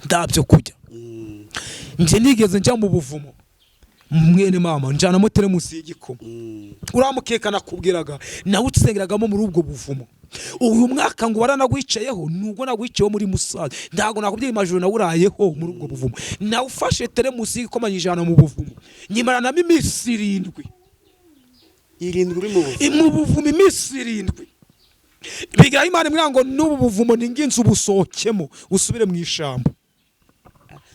Nta byo kurya. Njye nigeze njya mu buvumo, mwene mama, njyanamo teremusi y'igikoma. Uriya mukeka nakubwiraga nawe usengeragamo muri ubwo buvumo. Uyu mwaka ngo waranagwicayeho, nubwo nagwicayeho muri Musanze, ntabwo nakubwiye amajoro nawurayeho muri ubwo buvumo. Nawe ufashe teremusi y'igikoma nyijana mu buvumo, nyimaranamo iminsi 7. 7 uri mu buvumo? Mu buvumo iminsi 7. Bigira Imana imwe ngo n'ubu buvumo ni nginzi, ubusohokemo usubire mu ishyamba.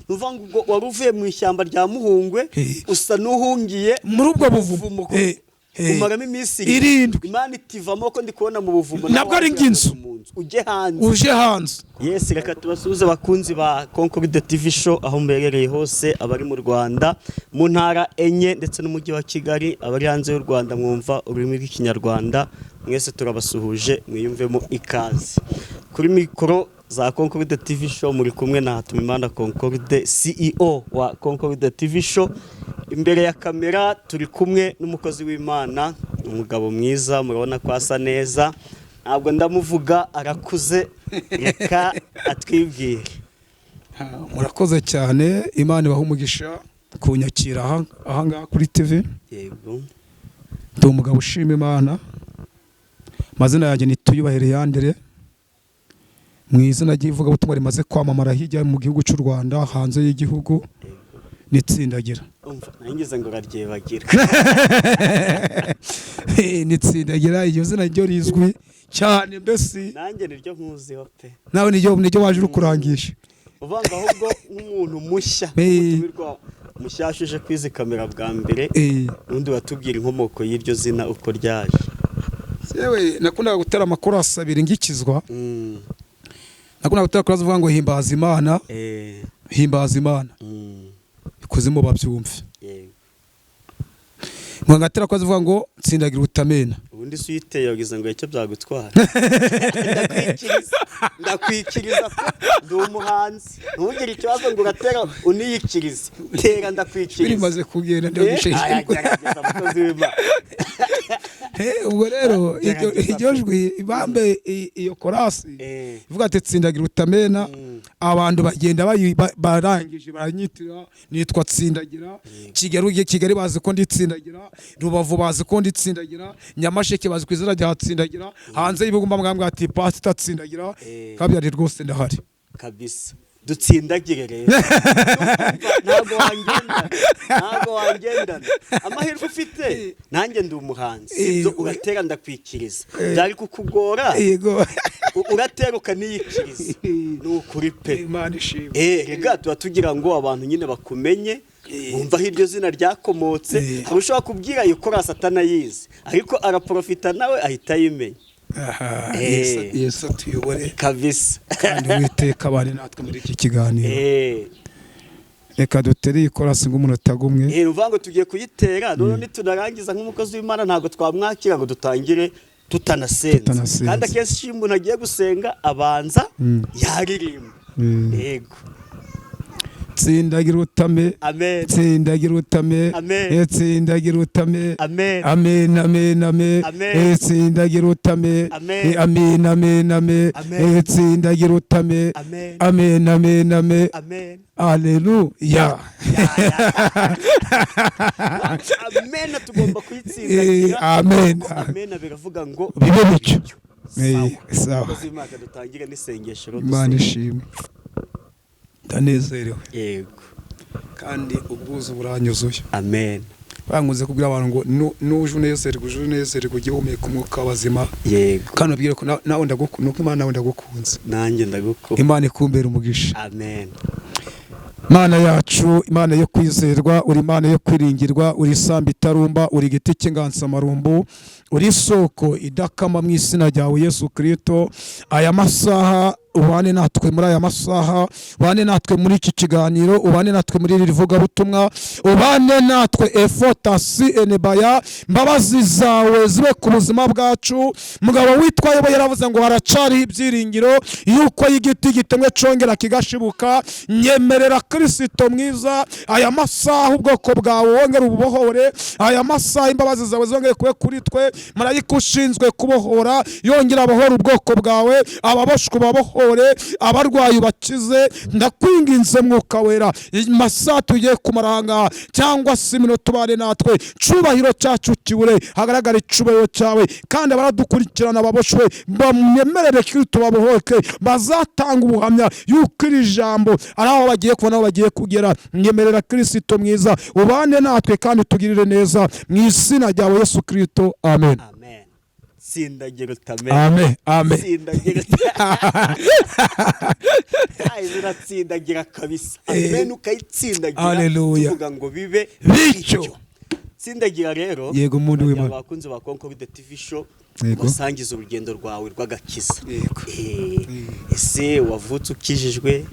Ni ukuvuga ngo ubwo wari uvuye mu ishyamba rya Muhungwe, usa n'uhungiye muri ubwo buvumo. Umaramo iminsi 7. Imana itivamo ko ndi kubona mu buvumo. Nabwo ari nk'inzu. Mu nzu ujye hanze. Uje hanze. Yes, reka tubasuhuze abakunzi ba Concorde TV Show aho muherereye hose, abari mu Rwanda mu ntara enye ndetse n'umujyi wa Kigali, abari hanze y'u Rwanda mwumva ururimi rw'Ikinyarwanda, mwese turabasuhuje, mwiyumvemo ikaze. Kuri mikoro za Concorde TV Show muri kumwe na Hatumimana Concorde, CEO wa Concorde TV Show. Imbere ya kamera turi kumwe n'umukozi w'Imana, umugabo mwiza, murabona ko asa neza. Ntabwo ndamuvuga, arakuze, reka atwibwire. Murakoze cyane, Imana ibaha umugisha kunyakira aha ngaha kuri TV. Ndi umugabo ushima Imana. Amazina yanjye ni Tuyubahe Leandre, mu izina ry'ivugabutumwa rimaze kwamamara hirya mu gihugu cy'u Rwanda, hanze y'igihugu, nitsindagira. Umva, nangize ngo uraryebagira. Nitsindagira, iryo zina ryo rizwi cyane mbese. Nanjye niryo nkuziho pe. Nawe niryo waje uri kurangisha. Uvuga ngo ahubwo nk'umuntu mushya, umutumirwa mushyashya uje kwizi kamera bwa mbere, ubundi watubwira inkomoko y'iryo zina uko ryaje. Yewe, nakundaga gutera amakorasi abiri ngikizwa. Nakundaga gutera korasi uvuga ngo "Himbaza Imana, himbaza Imana, ikuzimu babyumve." Ngo ngatera korasi uvuga ngo "Tsindagira utamena." Ubundi se uyiteye wagize ngo icyo byagutwara? Ndakwikiriza, ndakwikiriza ko ndi umuhanzi, ntugire ikibazo ngo uratera uniyikirize, tera ndakwikiriza. Birimaze kugenda. Aya, gerageza, mukozi w'Imana. Ubwo rero Gerageza. Iryo jwi ibambe, iyo korasi ivuga ati "Tsindagira utamena", abantu bagenda barangije baranyitira, nitwa Tsindagira. Kigali, ugiye Kigali bazi ko nditsindagira, Rubavu bazi ko nditsindagira, Nyamasheke bazi ku izina rya Tsindagira, hanze y'ibihugu mbambwira ati "Pasita Tsindagira". Kabyari rwose ndahari. Kabisa, dutsindagire rero. Ntabwo wangendana, ntabwo wangendana. Amahirwe ufite, nanjye ndi umuhanzi. Ibyo uratera ndakwikiriza byari kukugora. Uratera ukaniyikiriza, ni ukuri pe. Imana ishimwe. Rega tuba tugira ngo abantu nyine bakumenye, bumva aho iryo zina ryakomotse. Hari ushobora kubwira iyo korasi atanayizi, ariko araprofita nawe ahita ayimenya. Aha, Yesu atuyobore. Kandi Uwiteka abane natwe muri iki kiganiro. Reka dutere iyi korasi ng'umunota gumwe. Ni ukuvuga ngo tugiye kuyitera, noneho nitunarangiza, nk'umukozi w'Imana ntabwo twamwakira ngo dutangire tutanasenze. Tutanasenze. Kandi akenshi iyo umuntu agiye gusenga abanza yaririmba. Yego. Tsindagira utame. Amen. Tsindagira utame. Amen. Tsindagira utame. Amen. Amen, amen, amen. Amen. Tsindagira utame. Amen. Amen, amen, amen. Amen. Tsindagira utame. Amen. Amen, amen, amen. Amen. Aleluya. Amen tugomba kuyitsindagira. Amen. Kuko amen biravuga ngo bibe bityo. Sawa. Sawa. Umukozi w'Imana, dutangire n'isengesho rero, Imana dusenge. ishimwe, ndanezerewe. Kandi ubwuzu buranyuzuye. Amen. Bankunze kubwira abantu ngo nuje unezerwa, uje unezerwa, ujye uhumeka umwuka w'abazima. Kandi ubwire ko nawe ndagukunda, nuko Imana nawe ndagukunze. Nanjye ndagukunda. Imana ikumbera umugisha. Amen. Imana yacu, Imana yo kwizerwa, uri Imana yo kwiringirwa, uri isambu itarumba, uri igiti cy'inganzamarumbu, uri isoko idakama. Mu izina ryawe Yesu Kirisito, aya masaha ubane natwe, muri aya masaha ubane natwe, muri iki kiganiro ubane natwe, muri iri vugabutumwa ubane natwe. Efotasi enebaya, mbabazi zawe zibe ku buzima bwacu. Mugabo witwa Yobo yaravuze ngo haracariho ibyiringiro yuko igiti gitemwe congera kigashibuka. Nyemerera Kirisito mwiza, aya masaha ubwoko bwawe wongere ububohore, aya masaha imbabazi zawe zongere kube kuri twe. Marayika ushinzwe kubohora yongera abohora ubwoko bwawe, ababoshwe ubabohore. Ubabohore, abarwayi bakize. Ndakwinginze Mwuka Wera, masaha tugiye kumaranga cyangwa se iminota, ubane natwe, cyubahiro cyacu kibure, hagaragara icyubahiro cyawe. Kandi abaradukurikirana baboshwe bamwemerere Kristo, babohoke, bazatanga ubuhamya yuko iri jambo ari aho bagiye kubona, aho bagiye kugera. Nyemerera Kristo mwiza, ubane natwe kandi utugirire neza, mu izina ryawe Yesu Kristo, amen. Amen. Tsindagira utame. Amen, amen. Tsindagira. Ay, ziratsindagira kabisa. Amen, ukayitsindagira. Hallelujah. Tuvuga ngo bibe Bityo. Tsindagira rero. Yego, muntu Bagira w'Imana. abakunzi ba Concorde TV Show, Yego. usangiza urugendo rwawe rw'agakiza. Yego. Ese wavutse ukijijwe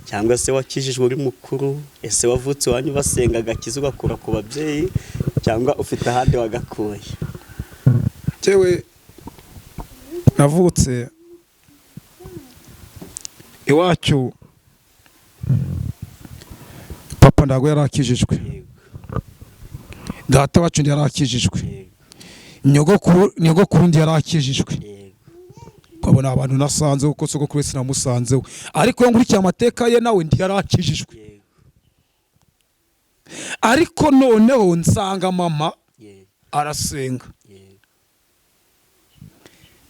cyangwa se wakijijwe uri mukuru? Ese wavutse iwanyu basenga, agakiza ugakura ku babyeyi, cyangwa ufite ahandi wagakuye? Jewe navutse iwacu, papa ntabwo yari akijijwe. Data wacu ntiyari akijijwe. Nyogokuru ntiyari akijijwe. Ukabona abantu nasanze, kuko sogokuru wese namusanzeho, ariko iyo nkurikiye amateka ye, nawe ntiyari akijijwe. Ariko noneho nsanga mama arasenga.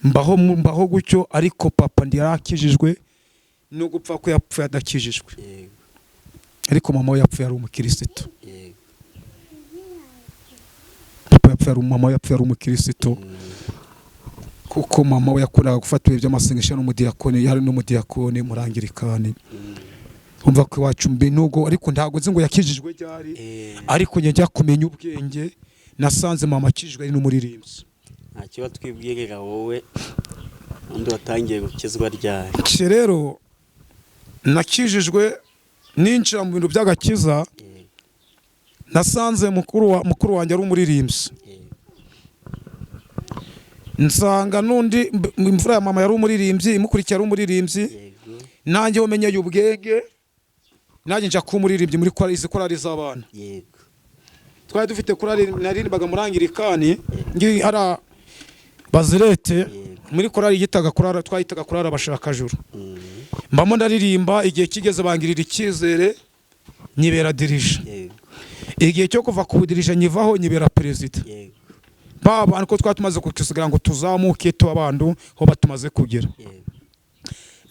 Mbaho gutyo, ariko papa ntiyari akijijwe, no gupfa ko yapfuye adakijijwe. Ariko mama we yapfuye ari umukirisitu. Papa yapfuye ari, mama we yapfuye ari umukirisitu, kuko mama we yakundaga gufata ibihe by'amasengesho n'umudiyakoni, yari n'umudiyakoni murangirikani. Umva ko iwacu mbi nubwo, ariko ntabwo nzi ngo yakijijwe ryari. Ariko njye njya kumenya ubwenge nasanze mama akijijwe, ari n'umuririmbyi. Nta kiba twibwirira wowe undi watangiye gukizwa ryari? Iki rero nakijijwe ninjira mu bintu by'agakiza. Nasanze mukuru wanjye ari umuririmbyi. Nsanga n'undi imfura ya mama yari umuririmbyi, imukurikiye ari umuririmbyi. Nanjye umenyeye ubwenge, nanjye njya kuba umuririmbyi muri korali, izi korali z'abana. Twari dufite korali naririmbaga muri angirikani, ngi ara bazirete. Muri korali yitaga korali, twayitaga korali abashakajuru. Mbamo ndaririmba, igihe kigeze bangirira icyizere, nyibera dirija. Igihe cyo kuva ku budirija nyivaho, nyibera perezida. Ba bantu ko twari tumaze kutusigira ngo tuzamuke tuba abantu ho batumaze kugera.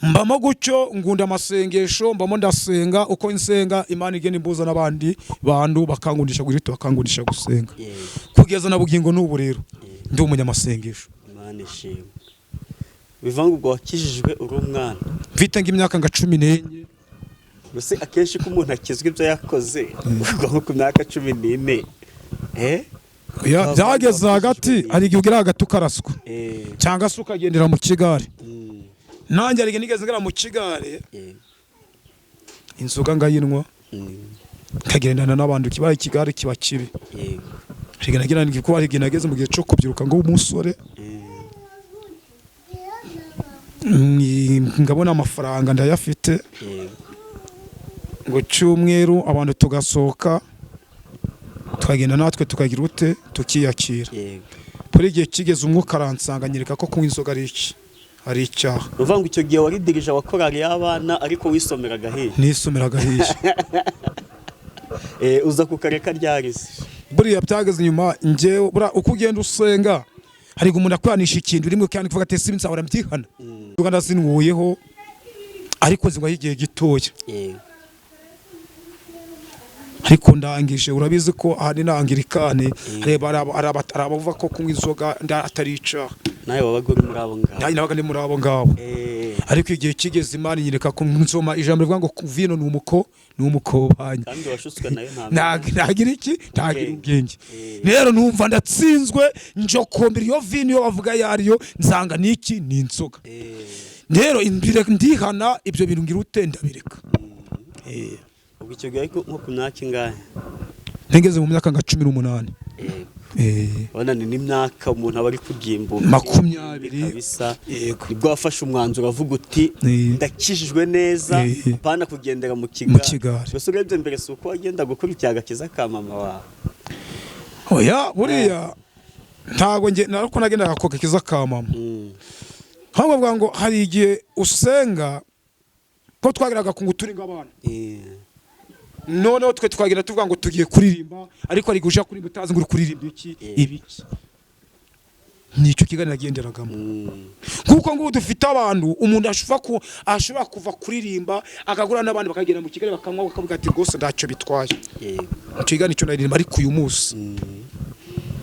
Mbamo gutyo, ngunda amasengesho, mbamo ndasenga. Uko nsenga, Imana igenda imbuza n'abandi bantu, bakangundisha guhita bakangundisha gusenga. Kugeza na bugingo n'ubu rero ndi umunyamasengesho. Imana ishimwe. Bivuga ngo ubwo wakijijwe uri umwana? Mfite nk'imyaka nka 14. Mbese akenshi ko umuntu akizwa ibyo yakoze, ubwo nko ku myaka 14, eh? Ya, byageze hagati, hari igihe ugera hagati ukaraswa cyangwa se ukagendera mu kigare. Nanjye hari igihe nigeze ngera mu kigare, inzoga ngayinywa, nkagendana n'abandi, kibaye ikigare kiba kibi. Hari igihe nagira, kuko hari igihe nageze mu gihe cyo kubyiruka ngo umusore, ngabona amafaranga ndayafite, ngo cyumweru abantu tugasohoka, tukagenda natwe tukagira ute, tukiyakira. Buri gihe kigeze umwuka aransanga, nyereka ko kunywa inzoga ari iki, ari icyaha. Ni ukuvuga ngo icyo gihe wari dirija wa korali y'abana, ariko wisomeraga hehe? Nisomeraga hirya. Uza kukareka ryari se? Buriya byageze inyuma, njyewe buriya uko ugenda usenga, hari igihe umuntu akwanisha ikintu rimwe kandi kuvuga ati: "Si nzahora mbyihana." Inzoga ndazinywuyeho, ariko zinywaho igihe gitoya. Ariko ndangije, urabizi ko aha ni angirikani, reba hari abavuga ko kunywa inzoga atari icyaha. Nawe wabaga uri muri abo ngabo? Nanjye nabaga ndi muri abo ngabo. Ariko igihe kigeze Imana inyereka ko nsoma ijambo rivuga ngo vino ni umukobanyi. Kandi washutswe nayo nta Ntagira iki, ntagira Ubwenge. ubwenge. Rero numva ndatsinzwe, njokombera iyo vino iyo bavuga ayo ariyo, nsanga ni iki, ni inzoga. Rero ndihana ibyo bintu, ngira ute, ndabireka. Ubwo icyo gihe ariko nko ku myaka ingahe? Ntegeze mu myaka nka 18. Urabona ni n'imyaka umuntu aba ari kubyimbuka. 20. Kabisa. Yego. Nibwo wafashe umwanzuro avuga uti: "Ndakijijwe neza, apana kugendera mu kigare." Mu kigare. Gusa urebye mbere, si uko wagenda gukora agakiza ka mama wawe? Oya, buriya ntabwo njye narako nagendaga ku gakiza ka mama. Aho bavuga ngo hari igihe usenga ko twageraga ku ngo turi nk'abana, noneho twe twagenda tuvuga ngo tugiye kuririmba, ariko ari guja kuririmba utazi ngo uri kuririmba iki, ibiki. Nicyo kiganiro nagenderagamo. Kuko ngubu dufite abantu, umuntu ashobora kuva kuririmba akagura n'abandi bakagenda mu Kigali bakanywa, bakavuga ati rwose ntacyo bitwaye. Icyo kiganiro nicyo naririmba, ariko uyu munsi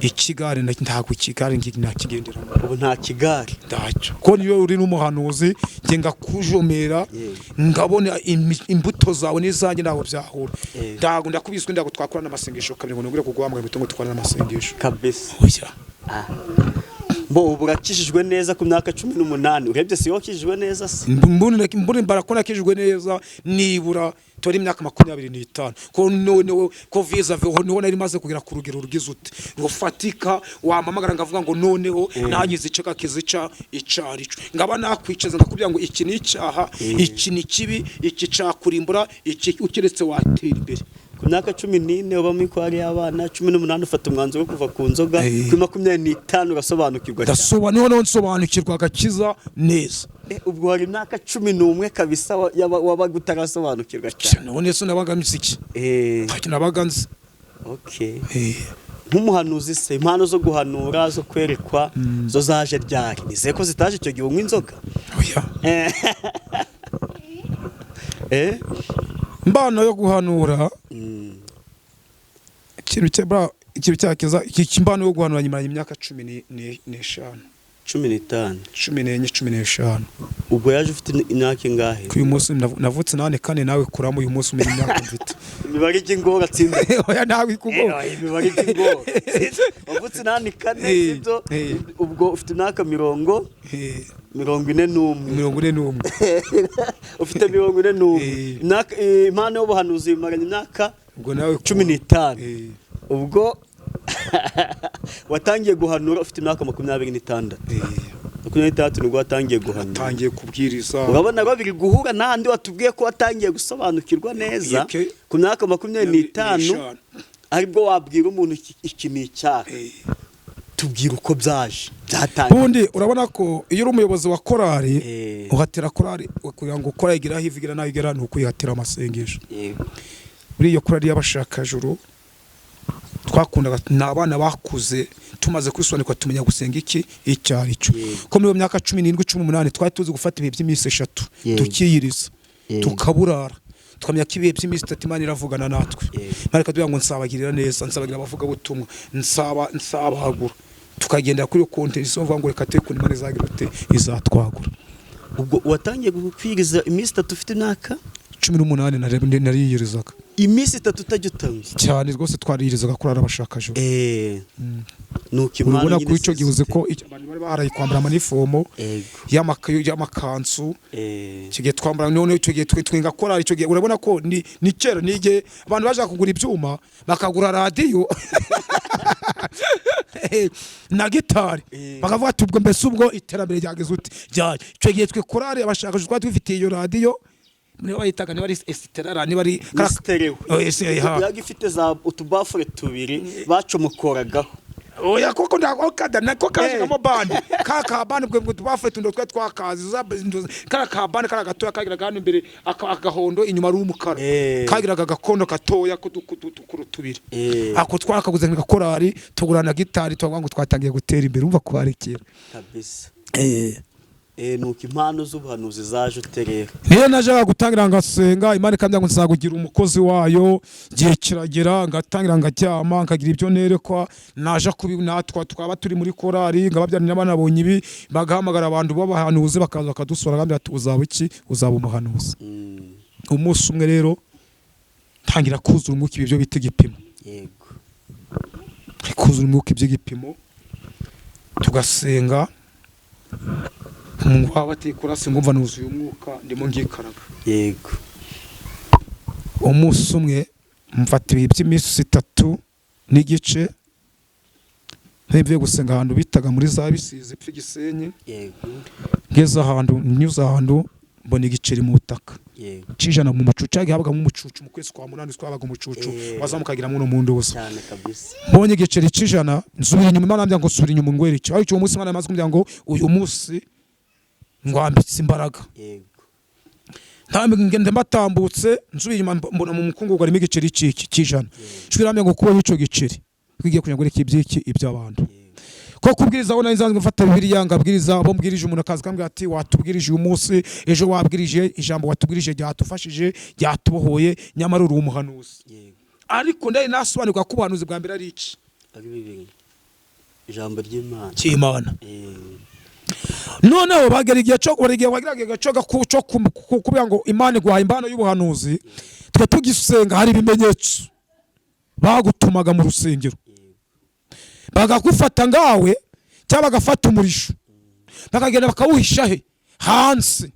ikigare ntabwo ikigare nakigenderamo. Ubu nta kigare? Ntacyo, ko niyo uri n'umuhanuzi njye ngakujomera, ngabona imbuto zawe n'izanjye ntabwo byahura. Ntabwo ndakubiswe, ntabwo twakorana amasengesho kabiri ngo nongere kuguhamagara imitungo twakorana amasengesho. Kabisa. Oya. Ah. Bo ubu urakijijwe neza ku myaka 18, urebye si wowe wakijijwe neza se? Mbone mbara ko nakijijwe neza nibura tori imyaka 25, ko noneho ko visa niho nari maze kugera ku rugero rugize ute rufatika, wampamagara ngavuga ngo noneho nanyize icaka kizica icarico, ngaba nakwicaza ngakubwira ngo iki ni icyaha, iki ni kibi, iki cakurimbura, iki ukiretse watera imbere. Ku myaka 14 uba muri kwari y'abana, 18 ufata umwanzuro wo kuva ku nzoga, kuri 25 urasobanukirwa cyane. Noneho nsobanukirwa agakiza neza. Ubwo hari imyaka 11 kabisa wabaga utarasobanukirwa cyane. None se nabaga nzi iki? Ntacyo nabaga nzi. Okay. Nk'umuhanuzi se, impano zo guhanura, zo kwerekwa, zo zaje ryari? Nizeye ko zitaje icyo gihe unywa inzoga. Oya. Eh? Impano yo guhanura, ikintu cya bra, ikintu cyakiza iki, impano yo guhanura nyuma y'imyaka 15. 15? 14, 15. Ubwo yaje ufite imyaka ingahe? Ku uyu munsi navutse nane kane, nawe kuramo uyu munsi umenya imyaka mfite. Imibare ijya ingora, tsinda. Oya, nawe ikugora. Imibare ijya ingora. Wavutse 84, sibyo? Eh. Ubwo ufite imyaka 41. 41. Ufite 41. Imyaka, impano y'ubuhanuzi bimaranye imyaka Ubwo nawe 15. Ubwo watangiye guhanura ufite imyaka 26? 26 nibwo watangiye guhanura? Tangiye kubwiriza. Urabona ko biri guhura n'ahandi watubwiye ko watangiye gusobanukirwa neza ku myaka 25, N'eshanu. aribwo wabwira umuntu iki ni icyaha. Tubwira uko byaje, byatangiye. Ubundi urabona ko iyo uri umuyobozi wa korali, uhatira korali kugira ngo korali igire aho iva n'aho igera, ni ukuyihatira amasengesho. Muri iyo korali y'abashakajuru twakundaga, ni abana bakuze tumaze kwisobanukirwa, tumenya gusenga iki icyo ari cyo. Ko muri iyo myaka 17, 18 twari tuzi gufata ibihe by'iminsi 3, tukiyiriza, tukaburara, tukamenya ko ibihe by'iminsi 3 Imana iravugana natwe. Imana ikatubwira ngo nsabagirira neza, nsabagira abavugabutumwa, nsabagura, tukagendera kuri iyo konti isovuga ngo reka twe Imana izagira ute, izatwagura. Ubwo watangiye kwiriza iminsi 3 ufite imyaka 18 nariyirizaga. Iminsi 3 utajya utanywa? Cyane rwose, twariyirizaga kurara abashakajuru. Nuko impano Urabona nyine kuri icyo gihe uzi zifite. ko abantu bari baharaye kwambara amanifomo y'amakanzu. Icyo gihe twambara, none icyo gihe twe korali, icyo gihe urabona ko ni kera, ni igihe abantu baje kugura ibyuma, bakagura radiyo na gitari, bakavuga ati ubwo mbese ubwo iterambere ryageze ute ryaje. Icyo gihe twe korali abashakashatsi twari twifitiye iyo radiyo, niba bayitaga niba ari esiterara, niba ari Ni stereo. Oh, ese, ha. Yaga ifite za utubafure tubiri bacomokoragaho. Oya, koko ndako kada nako kaje kamo bandi ka ka bandi bwe tubafite ndo twe twakazi za kara ka bandi kara gatoya kagiraga hano imbere agahondo, inyuma ari umukara. Kagiraga agakondo gatoya k'udukuru tubiri. Ako twakaguze nka korali, tugura na gitari, tuvuga ngo twatangiye gutera imbere, umva kwarekera. Kabisa. Nuko impano z'ubuhanuzi zaje ute rero? Niyo najyaga gutangira ngasenga, Imana ikambwira ngo nzakugira umukozi wayo. Igihe kiragera ngatangira ngaryama, nkagira ibyo nerekwa, naja kubi natwa twaba turi muri korali ngababyarira banabonye ibi, bagahamagara abantu b'abahanuzi bakaza bakadusura, bakambwira ati uzaba iki, uzaba umuhanuzi. Umunsi umwe rero ntangira kuzura umwuka ibyo bita igipimo. Kuzura umwuka iby'igipimo, tugasenga, waba batikora singumva nuzuye umwuka, ndimo ngikaraga. Umunsi umwe mfata ibihe by'iminsi 3 n'igice ntibivuye gusenga ahantu bitaga muri za Bisizi ipfa Gisenyi. Ngeze ahantu, nyuze ahantu, mbona igiceri mu butaka cijana mu mucucu, habagamo umucucu mu kwezi kwa munani, twabaga umucucu wazamukagira muno mu ndoza. Cyane kabisa. Mbonye igiceri cijana, nsubira inyuma, Imana ambwira ngo subira inyuma ngwere icyo. Ariko uwo munsi Imana yamaze kumbwira ngo uyu munsi Ngwambitse imbaraga. Ngenda mbatambutse, nsubiye inyuma, mbona mu mukungugu harimo igiceri cy'iki cy'ijana. Ijwi rirambwira ngo kubaho ico giceri twigiye kugira ngo ureke iby'iki, iby'abantu. Ko kubwiriza aho nari nsanzwe mfata Bibiliya ngabwiriza, abo mbwirije umuntu akaza akambwira ati: "Watubwirije uyu munsi, ejo wabwirije, ijambo watubwirije ryatufashije, ryatubohoye, nyamara uri umuhanuzi." Ariko ndari nasobanurwa ko ubuhanuzi bwa mbere ari iki? Ari bibiri, ijambo ry'Imana. Cy'Imana. Noneho bagera igihe cyo buri gihe bageraga igihe cyo kuvuga ngo Imana iguhaye impano y'ubuhanuzi. Twe tugisenga, hari ibimenyetso bagutumaga mu rusengero, bagagufata ngawe cyangwa bagafata umurisho, bakagenda bakawuhisha he? Hanze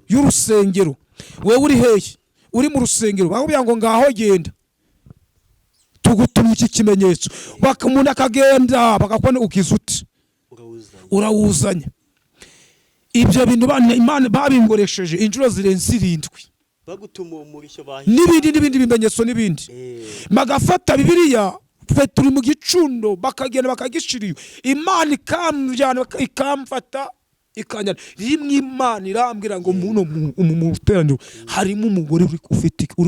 y'urusengero. Wewe uri hehe? Uri mu rusengero. Bakubwira ngo: "Ngaho genda, tugutumye iki kimenyetso." Umuntu akagenda, bakakubona, ukiza uti Urawuzanye. Urawuzanye. Ibyo bintu Imana babingoresheje inshuro zirenze irindwi. Bagutuma uwo murishyo bahi N'ibindi n'ibindi bimenyetso n'ibindi. Bagafata Bibiliya, twe turi mu gicundo, bakagenda bakagishira iyo. Imana ikamjyana, ikamfata, ikanjyana. Rimwe Imana irambwira ngo muno mu iteraniro harimo umugore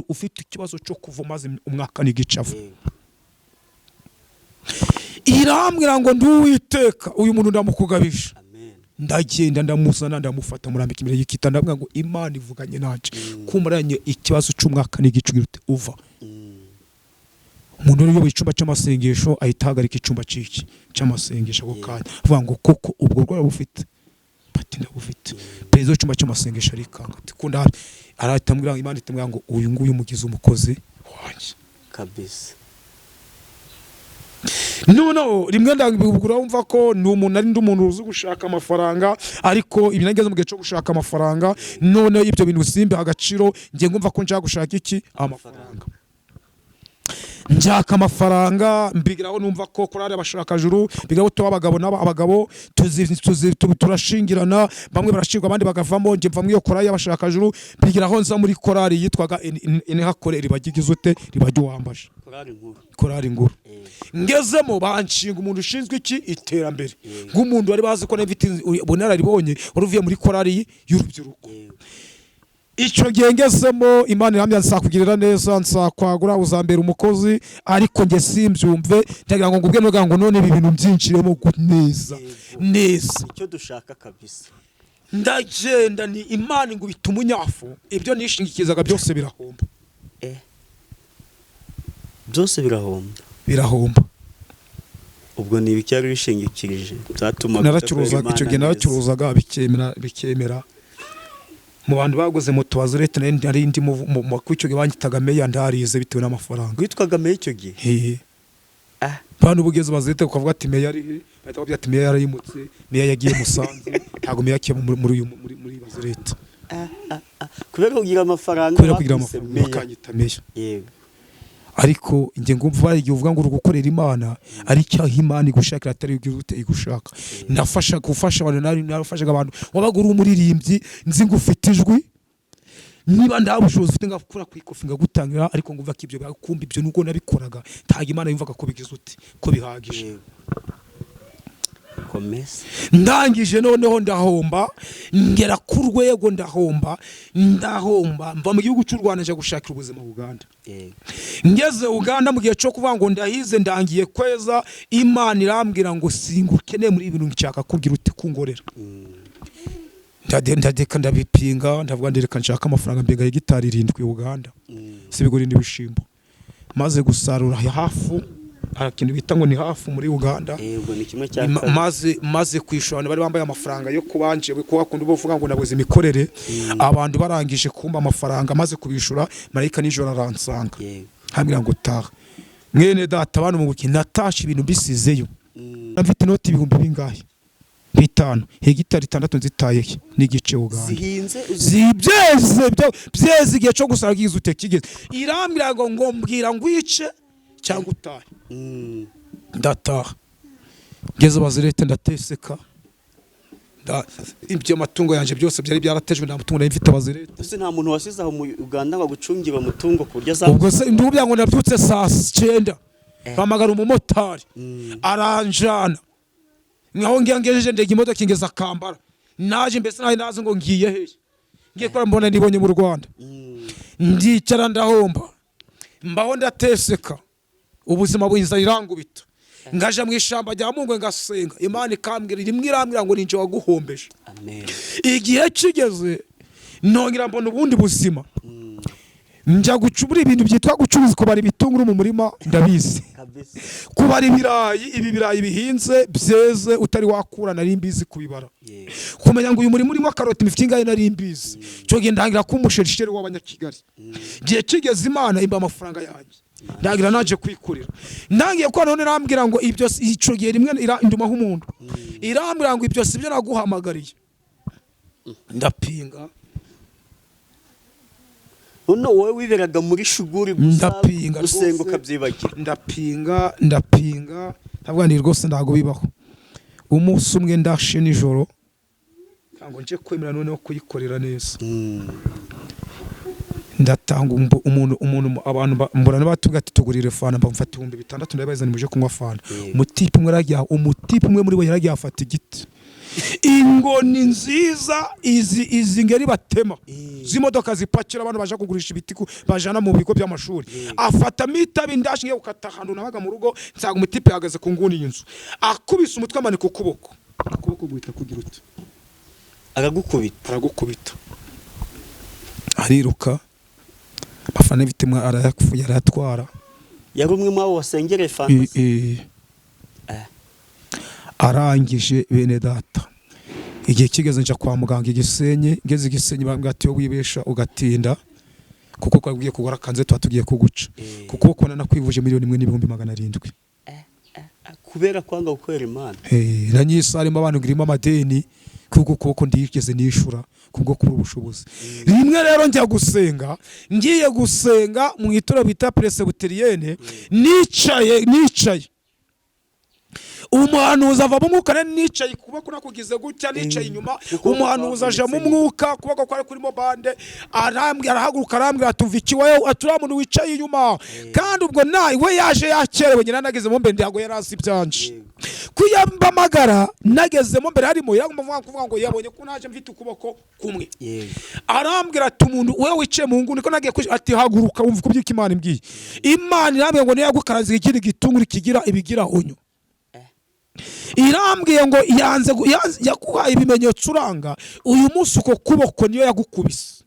ufite ikibazo cyo kuva maze umwaka n'igice ava. Irambwira ngo: "Ndi Uwiteka, uyu muntu ndamukugabije." Amen. Ndagenda, ndamuzana, ndamufata, murambika imbere y'ikita, ndabwira ngo: "Imana ivuganye nanje kumaranye ikibazo cy'umwaka n'igice, ugira ute? Uva." Umuntu uyoboye icyumba cy'amasengesho ahita ahagarika icyumba cy'iki cy'amasengesho ako kanya, avuga ngo: "Koko ubwo burwayi bufite?" Ati: "Ndabufite." Perezida w'icyumba cy'amasengesho arikanga, ati: "Ko ndahabi?" Arahita ambwira, Imana ihita ngo: "Uyu nguyu mugize umukozi wanjye." Kabisa. Noneho rimwe ndabigura, wumva ko ni umuntu, ari ndi umuntu uzi gushaka amafaranga, ariko ibi nageze mu gihe cyo gushaka amafaranga. Noneho ibyo bintu simbiha agaciro. Njye ngumva ko nshaka gushaka iki? Amafaranga. Nshaka amafaranga, mbigiraho, numva ko korari abashakajuru bigiraho tuba abagabo n'aba abagabo tuzi, turashingirana, bamwe barashingwa, abandi bagavamo. Njye mva muri iyo korari y'abashakajuru, mbigiraho nza muri korari yitwaga Inihakore ribagize ute? Ribajya uwambaje. Korari nkuru. Korari nguru. Ngezemo banshinga umuntu ushinzwe iki? Iterambere, nk'umuntu wari bazi ko mfite ubunararibonye, wari uvuye muri korari y'urubyiruko. Icyo gihe ngezemo, Imana iramya: "Nzakugirira neza, nzakwagura, uzambera umukozi." Ariko njye simbyumve, ndagira ngo ngubwe nugira ngo none ibi bintu byinjiremo neza neza. Icyo dushaka kabisa. Ndagenda, ni Imana ingubita umunyafu, ibyo nishingikizaga byose birahomba. Byose birahomba? Birahomba. Ubwo ni ibiki yari wishingikirije byatumaga Naracuruzaga. udakorera Icyo gihe Imana neza? naracuruzaga, bikemera, mu bantu baguze moto bazirete nari ndi kuri icyo gihe banyitaga meya, ndarize bitewe n'amafaranga. Witwaga meya icyo gihe? Hehe. Ah. Bantu bugeze bazirete ukavuga ati: "Meya ari he?" Bahita bavuga ati: "Meya yarayimutse, meya yagiye Musanze, ntabwo meya akiye muri bazirete." Ah, ah, ah. Kubera kugira amafaranga. Kubera kugira Bakuse amafaranga. meya. Bakanyita meya. Ariko njye ngumva hari igihe uvuga ngo uri gukorera Imana, ari icyaha Imana igushakira atari ute igushaka. Nafasha gufasha abantu, nari narafashaga abantu. Wabaga uri umuririmbyi, nzi ngo ufite ijwi, niba nta bushobozi ufite ngakura ku ikofi ngagutangira, ariko ngumva ko ibyo kumva ibyo nubwo nabikoraga, ntabwo Imana yumvaga ko bigize uti ko bihagije. Yego, komeza. Ndangije noneho ndahomba, ngera ku rwego ndahomba, ndahomba, mva mu gihugu cy'u Rwanda, njya gushakira ubuzima Uganda. Ngeze Uganda, mu gihe cyo kuvuga ngo ndahize, ndangiye kweza, Imana irambwira ngo: "Singukeneye muri ibi bintu, nshaka kugira uti kungorera." Ndadeka, ndabipinga, ndavuga ndereka nshaka amafaranga. Mbega hegitari 7 Uganda, si ibigori n'ibishimbo. Maze gusarura hafu, hari ikintu bita ngo ni hafu muri Uganda. Yego, ni kimwe cya kabiri. Maze kwishyura abantu bari bambaye amafaranga yo kubanje kuba kundi uvuga ngo nabuze imikorere, abantu barangije kumpa amafaranga, maze kubishura, marayika nijoro aransanga, ambwira ngo: "Taha mwene data." Bantu mu buki natashe ibintu mbisizeyo. Mfite inoti ibihumbi bingahe? 5, hegitari 6 nzitaye he n'igice Uganda. Zihinze Zibyeze, byeze, igihe cyo gusara kigize ute? Kigeze. Irambwira ngo mbwira ngo wice cyangwa utahe. Ndataha, ngeze bazirete ndateseka. Ibyo amatungo yanjye byose byari byaratejwe, nta mutungo nari mfite bazirete. Ese nta muntu wasize aho mu Uganda ngo agucungire umutungo ku buryo Ubwo se ndubya ngo nabyutse saa 9, mpamagara umumotari, aranjana nkaho ngiye ngejeje, ndega imodoka ingeza Kambara. Naje mbese nawe nazi ngo ngiye hehe, ngiye kora mbona nibonye mu Rwanda. Ndicara ndahomba, mbaho ndateseka, ubuzima buhinza irangubita, ngaja mu ishyamba rya Mungwe ngasenga. Imana ikambwira rimwe, irambwira ngo ninjye waguhombeje. Amen. Igihe kigeze nongera mbona ubundi buzima, njya gucubura ibintu byitwa gucuruza, kubara ibitunguru mu murima ndabizi, Kabisa. kubara ibirayi, ibi birayi bihinze byeze utari wakura nari mbizi kubibara, kumenya ngo uyu murima urimo karoti imifite ingahe nari mbizi. Icyo gihe ndangira kuba umusherisheri w'Abanyakigali. Igihe kigeze Imana imba amafaranga yanjye, ndangira naje kwikurira, ndangiye ko none irambwira ngo ibyo icyo gihe rimwe indumaho umuntu, irambwira ngo ibyo si byo naguhamagariye, ndapinga. None wowe wiberaga muri shuguri gusa, Ndapinga gusenga rwose. ukabyibagira? Ndapinga, ndapinga, ndavuga nti rwose ntabwo bibaho. Umunsi umwe ndashe nijoro ntabwo nje kwemera noneho kuyikorera neza, ndatanga umuntu abantu mbona batubwira ati tugurire fanta, mfata 6000 ndabazana muje kunywa fanta. Umutipe umwe yaragiye, umutipe umwe muri bo yaragiye afata igiti, ingoni nziza, izi ngeri batema z'imodoka zipakira abantu baje kugurisha ibiti bajana mu bigo by'amashuri, afatamo itabi. Ndashingiye gukata ahantu nabaga mu rugo, nsanga umutipe yahagaze ku nguni y'inzu, akubise umutwe amanika ukuboko, ukuboko guhita kugira uti Aragukubita. Aragukubita, ariruka, abafana b'ibiti arayapfuye arayatwara. Yari umwe mu abo wasengereye fanta? Arangije bene data, igihe kigeze nja kwa muganga i Gisenyi. Ngeze i Gisenyi bambwira ati iyo wibesha ugatinda kuko twari kugura kanze tuba tugiye kuguca, kuko kubona nakwivuje 1,700,000. Kubera kwanga gukorera Imana. Na nyisa harimo abantu ngirimo amadeni kuko ukuboko ndigeze nishura kubwo kubura ubushobozi. Rimwe rero njya gusenga, ngiye gusenga mu itorero bita Presbyterienne, nicaye umuhanuzi ava mu mwuka. Nari nicaye ukuboko nakugize gutya, nicaye inyuma, Ukuboko umuhanuzi aja mu kwavunitse. mwuka, ukuboko kwari kurimo bande, arambwira, arahaguruka arambwira ati umva iki wowe, ati uriya muntu wicaye inyuma. Kandi ubwo nawe we yaje yakerewe nyina nagezemo mbere, ntabwo yari azi ibyanje. Kuyambamagara nagezemo mbere harimo yaragomba kuvuga ngo yabonye ko naje mfite ukuboko kumwe. Arambwira ati umuntu we wicaye mu nguni ko nagiye ati haguruka wumva uko by'uko Imana imbwiye. Imana irambwiye ngo niyo yagukaraze ikindi gitunguru kigira ibigira onyo, irambwiye ngo yanze yaguhaye ibimenyetso uranga, uyu munsi uko kuboko niyo yagukubise.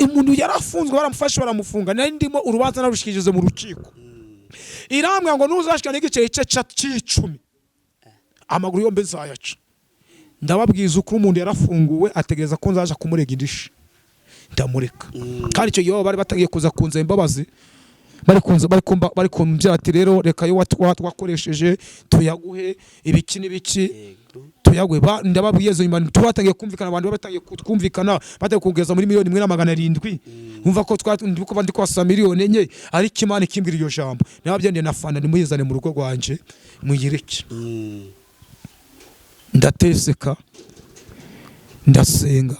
Umuntu yarafunzwe, baramufashe baramufunga, nari ndimo urubanza narushikirize mu rukiko. Irambwira ngo ntuzashika n'igiceri cye c'icumi, amaguru yombi nzayaca. Ndababwiza uko umuntu yarafunguwe, ategereza ko nzaja kumurega indishi, ndamureka. Kandi icyo gihe baba bari batangiye kuza kunzaba imbabazi, bari kunza bari kumba bari kumbwira ati rero reka yo wakoresheje tuyaguhe ibiki n'ibiki, tuyaguhe. Ndababwiye izo nyuma twatangiye kumvikana, abantu batangiye kutwumvikana, batangiye kugeza muri 1,700,000. Umva ko ndi kuba ndi kwasa 4 miliyoni, ariko Imana ikimbwira iryo jambo, nababyendeye na fanta nimuyizane mu rugo rwanje muyireke. Ndateseka, ndasenga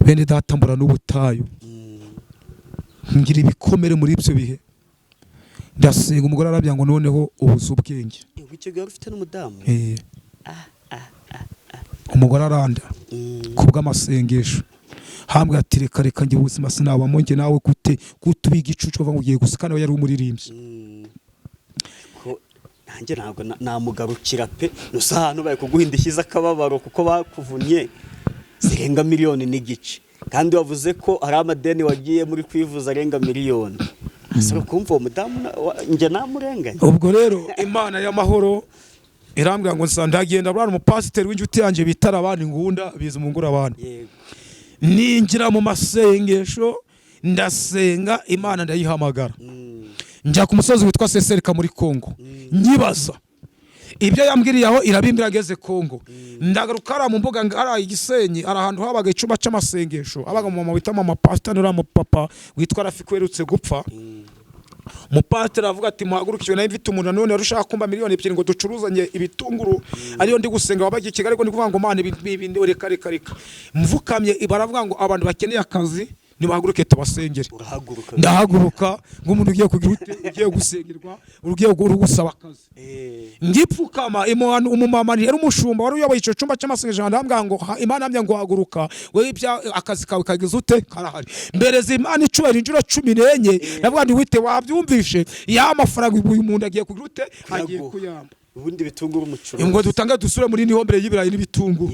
bene data, mbura n'ubutayu, ngira ibikomere muri ibyo bihe, ndasenga, umugore arabya ngo noneho ubuze ubwenge. Icyo gihe wari ufite n'umudamu? Eh. Umugore aranda kubw'amasengesho hambwe ati reka reka njye ubuzima sinabamo njye nawe gute gutubiga igicucu bavuga ngo ugiye gusa, kandi we yari umuririmbyi. Ko nanjye ntabwo namugarukira pe, nusa ahantu bari kuguha indishyi z'akababaro kuko bakuvunnye zirenga 1.5 miliyoni, kandi wavuze ko hari amadeni wagiye muri kwivuza arenga miliyoni. Ese kumva uwo mudamu njye namurenganya? Ubwo rero Imana y'amahoro irambwira ngo nsa ndagenda buriya umupasiteri w'inshuti yanjye bitara abandi ngunda biza umungura abandi. Ninjira mu masengesho, ndasenga Imana ndayihamagara, njya ku musozi witwa Seserika muri Kongo, nyibaza ibyo yambwiriye aho, irabimbwira. Ageze Kongo ndagaruka hariya mu mbuga hariya i Gisenyi, hari ahantu habaga icyumba cy'amasengesho, habaga umumama wita mama pasiteri, uriya mupapa witwa Rafiki uherutse gupfa. Umupasiteri aravuga ati muhagurukiwe, nawe mfite umuntu nanone wari ushaka kumba 2 miliyoni ngo ducuruzanye ibitunguru, ariyo ndi gusenga wabaga i Kigali, ariko ndi kuvuga ngo Mana ibi reka reka reka, mvukamye baravuga ngo abantu bakeneye akazi. Nibahaguruke tubasengere. Urahaguruka. Ndahaguruka nk'umuntu ugiye kugira ute, ugiye gusengerwa, ugiye gusaba akazi. Ngipfukama, umumama yari umushumba wari uyoboye icyo cyumba cy'amasengesho, ndambwira ngo Imana yambwiye ngo haguruka wewe, ibya akazi kawe kagize ute, karahari. Mbereza Imana icubahiro inshuro 14. Ndavuga ndi wite wabyumvishe, ya mafaranga uyu muntu agiye kugira ute, agiye Kuyaguha. kuyamba. Ubundi bitunguru umucuruzi. Ngo dutange dusure muri niho mbere y'ibirayi n'ibitunguru.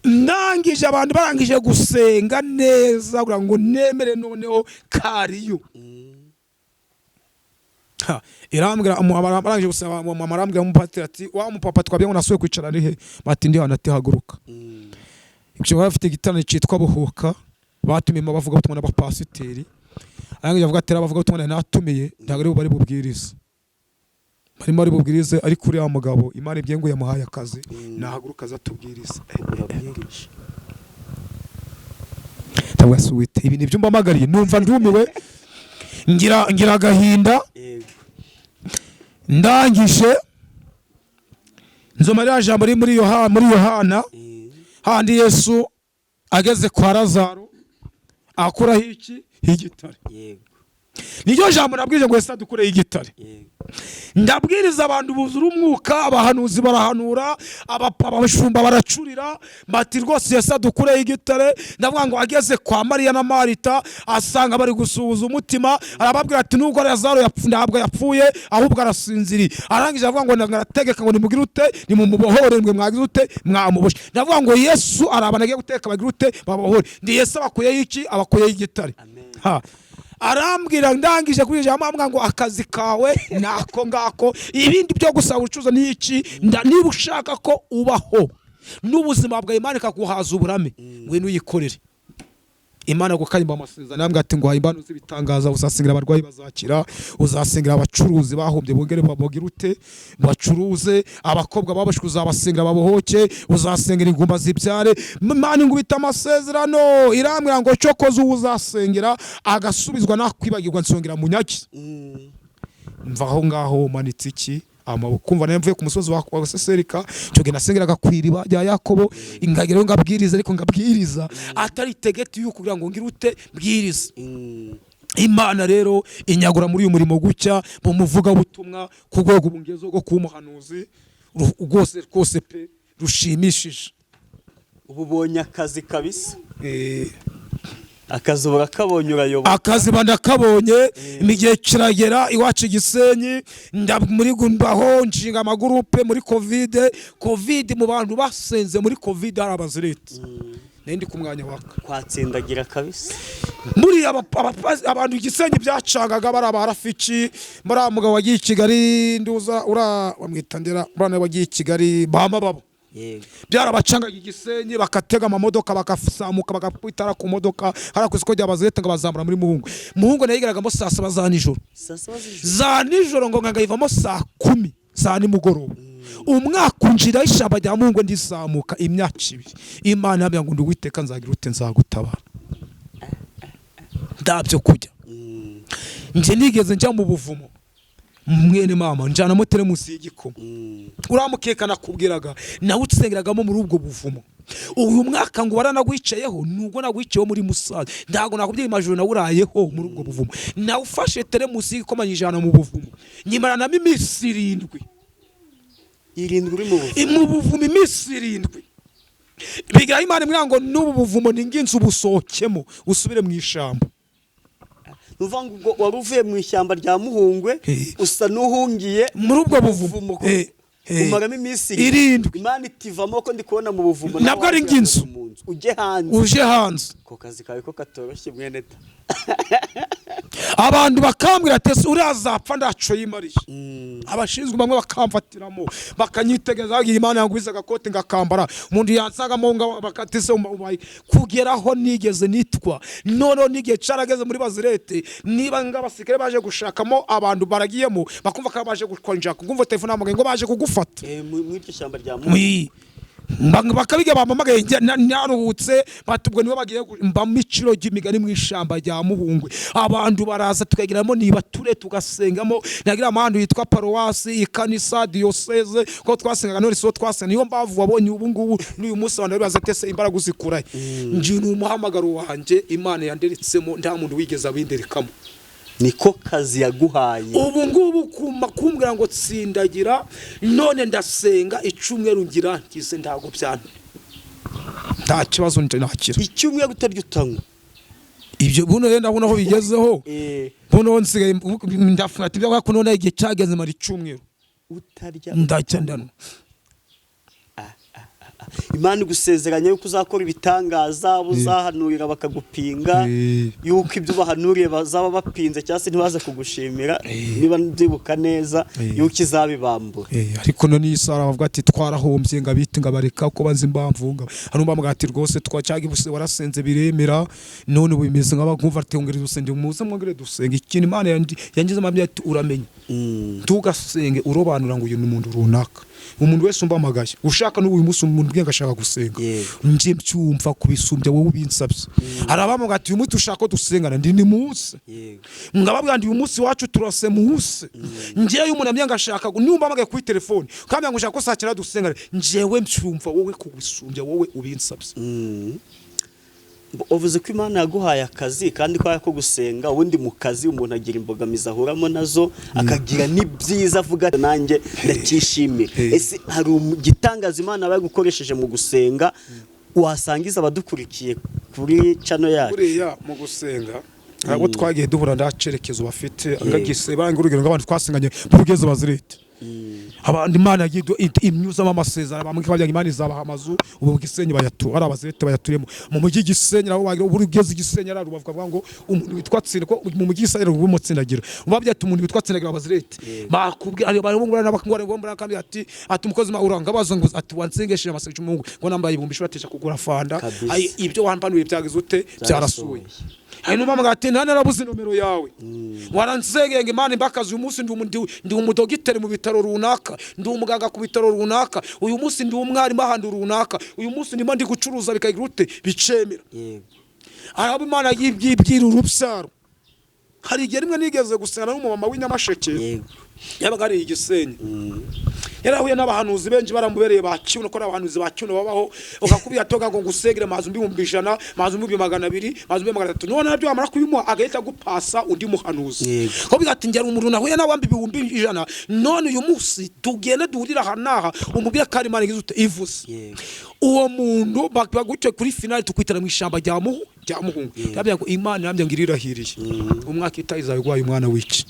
Ndangije, abantu barangije gusenga neza kugira ngo nemere noneho kariyo. Ha, irambwira barangije gusaba, mama arambwira, umupatiri ati: "Wa mupapa twabye ngo nasuye kwicara ari he?" Bati: "Ndi hano." Ati: "Haguruka." Icyo bari bafite igiterane cyitwa Buhuka, batumiyemo abavugabutumwa n'abapasiteri. Arangije avuga ati: "Abavugabutumwa nari natumiye ntabwo ari bo bari bubwirize, barimo bari bubwirize, ariko uriya mugabo Imana ibye ngo yamuhaye akazi, nahaguruka aza atubwirize." Urabwirije. Ndavuga: "Si wite ibi nibyo mbamagariye?" Numva ndumiwe, ngira agahinda. Ndangije nzoma ririya jambo riri muri Yohana, handi Yesu ageze kwa Lazaro akuraho iki, igitare. Niryo jambo nabwirije ngo Yesu adukureho igitare. Ndabwiriza, abantu buzura umwuka, abahanuzi barahanura, abashumba baracurira, bati: "Rwose Yesu adukureho igitare." Ndavuga ngo ageze kwa Mariya na Marita, asanga bari gusuhuza umutima, arababwira ati: "Nubwo Lazaro ntabwo yapfuye, ahubwo arasinziriye." Arangije avuga ngo: "Ndarategeka ngo nimugire ute, nimumubohore, mwe mwagize ute, mwamuboshe." Ndavuga ngo Yesu arabana agiye guteka bagira ute, babohore. Ndi Yesu abakuyeho iki? Abakuyeho igitare. Amen. Ha. Arambwira, ndangije kuri ijambo, ambwira ngo: "Akazi kawe nako ngako, ibindi byo gusaba ubucuruzi ni iki? Niba ushaka ko ubaho n'ubuzima bwawe, Imana ikaguhaza uburame, ngwino uyikorere." Imana gukanyuma amasezerano, yambwira ati: "Ngo impano z'ibitangaza, uzasengera abarwayi bazakira, uzasengera abacuruzi bahombye bongere babogire ute, bacuruze, abakobwa babashwe uzabasengera babohoke, uzasengera ingumba zibyare." Imana ingubita amasezerano, irambwira ngo: "Cyokoze uwo uzasengera agasubizwa nakwibagirwa nsongera munyaki." Mva aho ngaho manitse iki, amaboko. Kumva nayo mvuye ku musozi wa Seserika, icyo gihe nasengeraga ku iriba rya Yakobo, ingagerayo ngabwiriza, ariko ngabwiriza atari itegeti y'uko kugira ngo ngire ute, mbwirize. Imana rero inyagura muri uyu murimo gutya mu muvugabutumwa ku rwego bungezo rwo kuba umuhanuzi rwose rwose pe, rushimishije. Ubu ubonye akazi kabisa. Akazi urakabonye, urayoboka. Akazi ba ndakabonye. Igihe kiragera iwacu i Gisenyi, muri mbaho nshinga amagurupe muri COVID. COVID, mu bantu basenze muri COVID hari abazirete, nari ndi ku mwanya waka. Kwatsindagira kabisa. Muri abantu i Gisenyi byacangaga, bari abarafiki muri mugabo wagiye i Kigali, nduza ura bamwita ndera, bana wagiye i Kigali bama babo. Byarabacangaga i Gisenyi, bakatega amamodoka, bakazamuka, bagakubitara ku modoka hariya ku isoko rya Bazirete, ngo bazamura muri Muhungu. Muhungu nayigeragamo saa 7 za nijoro. Saa 7 z'ijoro. Za nijoro, ngo ngayivamo saa 10 za nimugoroba. Umwaka unjira ishyamba rya Muhungu, ndizamuka imyaka 2. Imana yambwira ngo: "Ndi Uwiteka, nzagira ute, nzagutabara." Ndabyo kujya njye nigeze njya mu buvumo, mwene mama njyanamo teremusi y'igikoma. Uriya mukeka nakubwiraga nawe usengeragamo muri ubwo buvumo. Uyu mwaka ngo waranagwicayeho, nubwo nagwicayeho muri Musaza, ntabwo nakubwiye amajoro nawurayeho muri ubwo buvumo. Nawe ufashe teremusi y'igikoma nyijana mu buvumo, nyimaranamo iminsi 7. 7 uri mu buvumo? Mu buvumo iminsi 7. Bigira Imana imwe ngo: "N'ubu buvumo ni nginzi, ubusohokemo usubire mu ishyamba." Ni ukuvuga ngo ubwo wari uvuye mu ishyamba rya Muhungwe, usa n'uhungiye muri ubwo buvumo. Buvumo. Umaramo iminsi 7. Imana itivamo ko ndi kubona mu buvumo. Nabwo ari nawe nk'inzu. mu nzu ujye hanze. Uje hanze. Ako kazi kawe ko katoroshye, mwene ta. Abantu bakambwira ati: "Ese uriya azapfa ndaco yimariye?" Abashinzwe bamwe bakamfatiramo, bakanyitegereza, bagira Imana yangwiza agakote ngakambara, umuntu yansangamo ngo bakatise ubaye kugeraho nigeze nitwa. Noneho n'igihe carageze muri Bazirete, niba ng'abasirikare baje gushakamo abantu baragiyemo, bakumva ko baje gukonja, kumva telefone yamugaye ngo baje kugufata. Muri iryo shyamba rya Muhungwe. Wi. Bakabiga bampamagaye naruhutse, batubwo nibo bagiye mbamo iciro ry'imigani mu ishamba rya Muhungwe. Abantu baraza tukageramo, niba ture tugasengamo. Nagira ahantu hitwa paruwasi, ikanisa, diyoseze, ko twasengaga none so twasenga. Niyo mpamvu wabonye ubu ngubu n'uyu munsi abantu bari baza tese imbaraga uzikurahe. Nje ni umuhamagaro wanjye Imana yanderetsemo, nta muntu wigeze abinderekamo. Niko kazi yaguhaye. Ubu ngubu kuma kumbwira ngo tsindagira none ndasenga icyumweru ngira ngize, ntabwo byanta, nta kibazo nakira. Icyumweru utarya, utanywa? Ibyo buno rero ndabona aho bigezeho. Buno nsigaye ndafunga ati ibyo ko none igihe cyageze mara icyumweru utarya, ndacya ndanywa. Imana igusezeranya yuko uzakora ibitangaza, uzahanurira bakagupinga, yuko ibyo bahanuriye bazaba bapinze cyangwa se ntibaze kugushimira, niba mbyibuka neza, yuko izabibambura. Ariko none iyi sara bavuga ati twarahombye, ngo abite ngo abareka ko bazi impamvu, ngo hano bavuga ati rwose twacyaga ibuse warasenze biremera, none ubu bimeze nk'abakumva ati ngere dusenge, muze mwongere dusenge. Ikintu Imana yangize amabya ati uramenye, ntugasenge urobanura ngo uyu ni umuntu runaka. Umuntu wese umpamagaye ushaka n'uyu munsi umuntu ubwe agashaka gusenga, nje mcyumva kubisumbya wowe ubinsabye. Hari abamuga ati uyu munsi ushaka ko dusengana, ndi ni munsi ngababwira ndi uyu munsi wacu turase muhuse. Njewe umuntu ambye ngashaka nimba mpamagaye kuri telefone kandi ngo ushaka ko saa cyenda dusengana, njewe mcyumva wowe kubisumbya wowe ubinsabye. Uvuze ko Imana yaguhaye akazi kandi ko ko gusenga. Ubundi mu kazi umuntu agira imbogamizi ahuramo nazo, akagira n'ibyiza avuga ati, nanjye ndacyishimira. Ese hari igitangaza Imana aba yagukoresheje mu gusenga wasangiza abadukurikiye kuri channel yacu? Buriya mu gusenga abo twagiye duhura nta cyerekezo bafite, ngagise banga urugero nk'abantu twasenganye mu rugezi bazirete, abandi Imana yagiye imyuzamo amasezerano, bamwe bagira ngo Imana izabaha amazu ubu mu Gisenyi bayatu ari abazirete bayaturemo mu mujyi Gisenyi, aho wagira ubu ugeze Gisenyi ari Rubavu, bavuga ngo umuntu witwa Tsinda, ko mu mujyi Gisenyi ari umutsindagira, uba byati umuntu witwa Tsindagira abazirete bakubwira ari bari bungura n'abakungura ngombwa. Kandi ati umukozi ma uranga baza ngo ati wansengesheje amasengesho Mungu ngo nambaye 10,000 atesha kugura fanda. Kabisa. Ai, ibyo wampanuye byagize ute? Byarasuye. Hari n'umwe ati nta narabuze nomero yawe, waransengeye ngo Imana imbakaze, uyu munsi ndi umudogiteri mu bitaro runaka, ndi umuganga ku bitaro runaka, uyu munsi ndi umwarimu ahantu runaka, uyu munsi ndimo ndi gucuruza bikagira ute? Bicemera. Hari abo Imana yibwira urubyaro. Hari igihe rimwe nigeze gusenga n'umumama w'inyamasheke, yabaga ari Igisenyi, yarahuye n'abahanuzi benshi baramubereye ba kibuno, ko abahanuzi ba kibuno babaho, ukakubwira toga ngo ngusengere mazi 100,000, mazi 200,000, mazi 300,000, none nabyo wamara kubimuha agahita gupasa undi muhanuzi. Ko ati ngera umuntu nahuye nawe wambi 100,000, none uyu munsi tugende duhurira aha n'aha, umubwire ko ari Imana igize ute? Ivuze. Uwo muntu baguce kuri finale tukwitana mu ishyamba rya Muhungu, yabya ngo Imana yambye ngo irirahiriye umwaka itayizawe guhaye umwana w'iki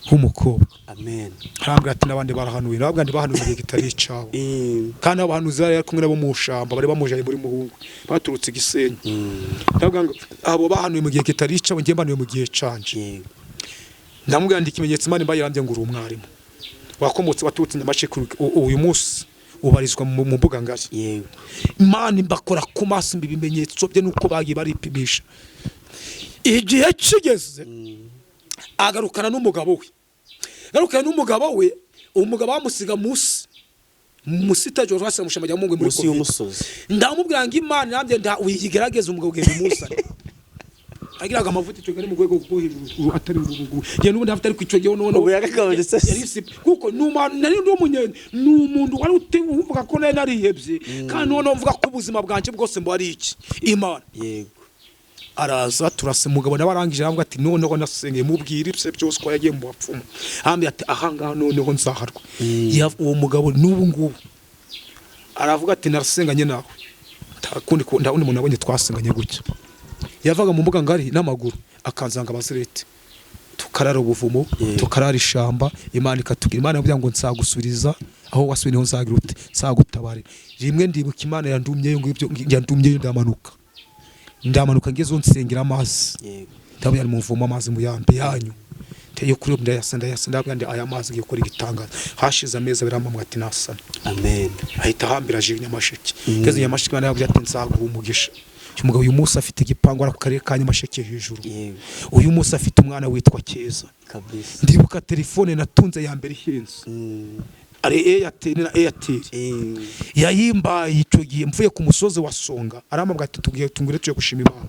w'umukobwa. Amen. Arambwira ati n'abandi barahanuye, nababwira nti bahanuye igihe kitari icawe. Kandi abahanuzi bari kumwe nabo mu shamba, bari bamujanye muri Muhungu baturutse Gisenyi. Ndavuga ngo abo bahanuye mu gihe kitari icawe, njye mbanuye mu gihe canje. Ndamubwira ndi ikimenyetso Imana imbaye yarambye ngo uri umwarimu wakomotse waturutse Nyamasheke, uyu munsi ubarizwa mu mbuga ngari. Imana imbakora ku maso ibimenyetso bye nuko bagiye baripimisha. Igihe kigeze agarukana n'umugabo we, agarukana n'umugabo we, umugabo bamusiga munsi musitaje rwose mushamba rya Mungu muri munsi Covid. y'umusozi. Ndamubwira ngo Imana yambye nda uyigerageze, umugabo ugenda umusane agiraga amavuta icyo gihe ari mu rwego rwo hejuru, atari mu rwego njye n'ubundi afite, ariko icyo gihe noneho Ubu yaragabanutse se. yari kuko ni umuntu nari ndi umunye ni umuntu wari uvuga ko nari narihebye, kandi noneho mvuga ko ubuzima bwanjye bwose mba ari iki? Imana. Araza turase, umugabo nawe arangije aravuga ati noneho nasengeye mubwira ibye byose ko yagiye mu bapfumu, arambwira ati ahangaha noneho nzaharwa. Uwo mugabo n'ubu ngubu aravuga ati narasenganye nawe, nta kundi nta wundi muntu nabonye twasenganye gutya. Yavaga mu mbuga ngari n'amaguru akanzanga abazirete, tukarara ubuvumo, tukarara ishamba, Imana ikatubwira, Imana yavuga ngo nzagusubiriza aho wasubiye, niho nzagira ute? Nzagutabarira. Rimwe ndibuka Imana yandumyeyo ngo ibyo yandumyeyo, ndamanuka ngezeho nsengera amazi. Ndabona ari muvumo amazi mu yambi yanyu teye kuri ndayasa ndayasa, ndabwira ndi aya mazi ngiye gukora igitangaza. Hashize amezi abiri ampamwe ati nasana. Amen. Ahita ahambira aje Nyamasheke. Ngeze Nyamasheke Imana yababwiye ati nzaguha umugisha. Uyu mugabo uyu munsi afite igipangu ari ku karere ka Nyamasheke hejuru. Uyu munsi afite umwana witwa Keza. Kabisa. Ndibuka telefone natunze ya mbere ihenze. Ari Airtel na Airtel. Yayimbaye icyo gihe mvuye ku musozi wa Songa, aramubwira ati tugiye tungure tuye gushima Imana.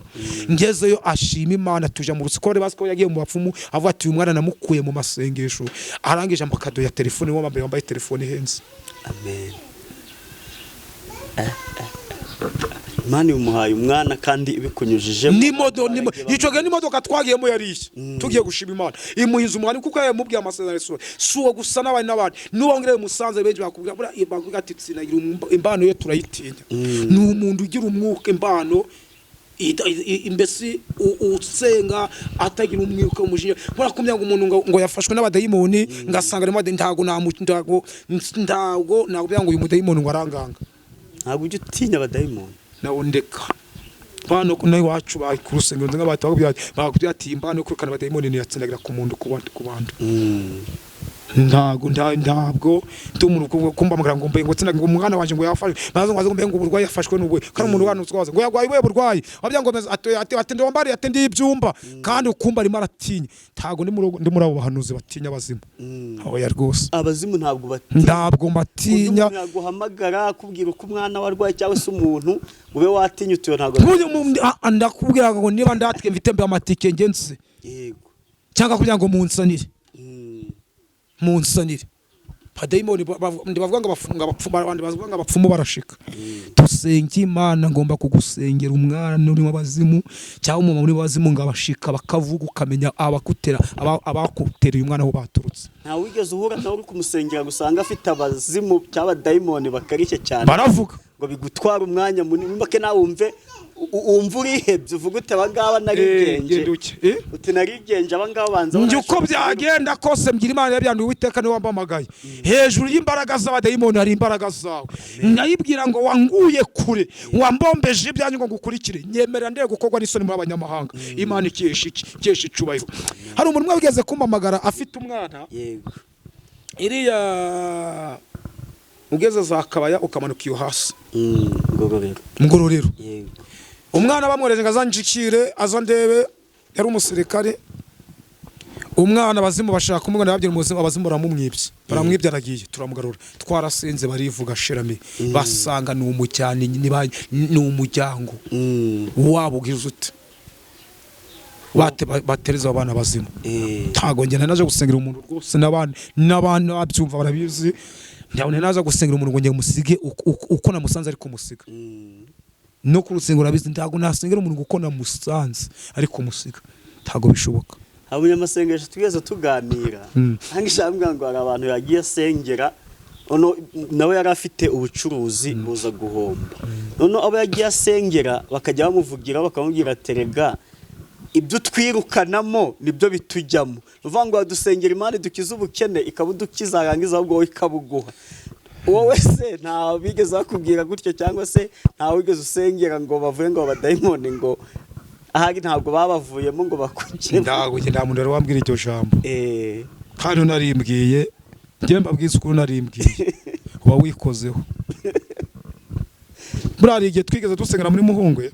Ngezeyo ashima Imana, tuja mu rusiko, bari bazi ko yagiye mu bapfumu, avuga ati uyu mwana namukuye mu masengesho. Arangije amakado ya telefone, wambaye wambaye telefone ihenze. Amen. Imana imuhaye umwana kandi ibikunyujijemo. N'imodo icyo gihe n'imodoka twagiyemo yarishye, tugiye gushima Imana, imuhiza umwanya kuko yamubwiye amasezerano. Si uwo gusa, n'abandi n'abandi n'uwo musanze benshi bakubwira, buriya bakubwira ati tsinagira imbano ye turayitinya. Ni umuntu ugira umwuka, imbano mbese usenga atagira umwuka, umujinya. Buriya kumenya ngo umuntu ngo yafashwe n'abadayimoni, ngasanga arimo ntago ntago nakubwira ngo uyu mudayimoni ngo aranganga. Ntabwo ujya utinya abadayimoni? Nawo ndeka bano nawe iwacu ku rusengero nk'abahita bakubwira ati imbano yo kwirukana abadayimoni ntiyatsindagira ku muntu, ku bantu. Ntago ntabwo ndi umuntu kumbamagara ngo mbe ngo tsinda ngo umwana wanje ngo yafashwe, maze ngo aze ngo mbe ngo uburwayi yafashwe n'ubwe, kandi umuntu wanutse waza ngo yarwaye ubuhe burwayi, wabya ngo ati ati ati ndombari ati ndi ibyumba, kandi ukumva arimo aratinya. Ntago ndi muri abo bahanuzi batinya abazimu, oya rwose. Abazimu ntabwo batinya? Ntabwo mbatinya. Umuntu yaguhamagara akubwira uko umwana we arwaye cyangwa se umuntu ube watinya utuye, ntabwo? Ndakubwira ngo niba ndatwe mfite mbe amatike ngenzi cyangwa kugira ngo munsanire, munsanire padayimoni. Bavuga ngo abafunga abapfumu, abandi bavuga ngo abapfumu barashika. Dusenge Imana, ngomba kugusengera umwana urimo abazimu cyangwa umumama urimo abazimu, ngo abashika bakavuga, ukamenya abakutera abakutereye umwana aho baturutse. Ntawe wigeze uhura nawe uri kumusengera gusanga afite abazimu cyangwa abadayimoni bakarishye cyane? Baravuga. Ngo bigutwara umwanya munini, make nawe wumve wumve urihebye, uvuge uti abangaba narigenje. Genda uke. Eh? Uti narigenje, abangaba banza. Njye uko byagenda kose mbwira Imana yabyanduye, Uwiteka niwe wampamagaye. Hejuru y'imbaraga z'abadayimoni hari imbaraga zawe. Ndayibwira ngo wanguye kure, wambombeje ibyanyu ngo ngukurikire, nyemerera ndebe gukorwa n'isoni muri abanyamahanga. Imana ikesha iki? Ikesha icubahiro. Hari umuntu umwe wigeze kumpamagara afite umwana iriya ugeze za Kabaya ukamanuka iyo hasi. Ngororero. Ngororero. Umwana bamwohereje ngo azanjikire, aza ndebe, yari umusirikare. Umwana abazimu bashaka kumubona, babwira umuzimu, abazimu baramumwibye, baramwibye, aragiye, turamugarura, twarasenze, barivuga shirame, basanga ni umujyane, ni umuryango wabo ugize ute batereza abana bazima. Ntago njye naje gusengera umuntu rwose, n'abandi n'abandi babyumva barabizi, ntabwo naza gusengera umuntu ngo njye musige uko namusanze, ariko musiga no ku rusengero urabizi, ntabwo nasengera umuntu uko namusanze ariko musiga, ntabwo bishoboka. Hari umunyamasengesho tugeze tuganira, hano ambwira ngo hari abantu yagiye asengera, noneho nawe yari afite ubucuruzi buza guhomba, noneho abo yagiye asengera bakajya bamuvugira, bakamubwira terega ibyo twirukanamo nibyo bitujyamo, ni ukuvuga ngo wadusengera Imana dukize ubukene, ikabudukiza, yarangiza ahubwo wowe ikabuguha. Wowe se nta bigeze bakubwira gutyo, cyangwa se nta wigeze usengera ngo bavuye ngo abadayimoni ngo ahari ntabwo babavuyemo ngo bakugemo? Ntabwo njye, nta muntu wari wambwira iryo jambo. Kandi unarimbwiye, njye mbabwiza ukuri, unarimbwiye uba wikozeho. Buriya hari igihe twigeze dusengera muri Muhungwe,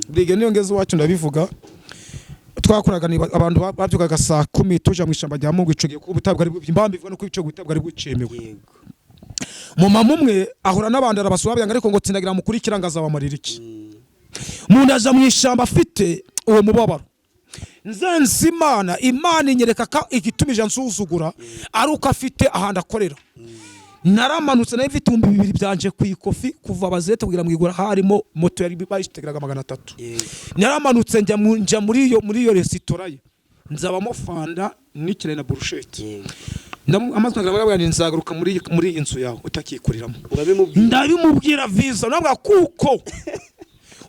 buri gihe niyo ngeze iwacu ndabivuga, twakoraga abantu babyukaga saa 10 tuja mu ishyamba rya Mungu ico gihe, kuko ubutabwa ari impamvu ivuga nuko ico gutabwa ari bucemewe. Mumama umwe ahura n'abandi arabasura byanga, ariko ngo tsindagira mukurikira ngo azabamarira iki. Umuntu aja mu ishyamba afite uwo mubabaro. Nzenze Imana, Imana inyereka ko igitumije ansuzugura ari uko afite ahantu akorera. Naramanutse, nari mfite 2000 byanje ku ikofi, kuva bazete kugira mu igura harimo moto yari bayitegeraga 300. Naramanutse njya muri iyo resitora ye, nzabamo fanda n'ikirayi na burusheti. Amaze kugaragara nti nzagaruka muri iyi nzu yawe utakikuriramo. Urabimubwira? Ndabimubwira visa, nabwo kuko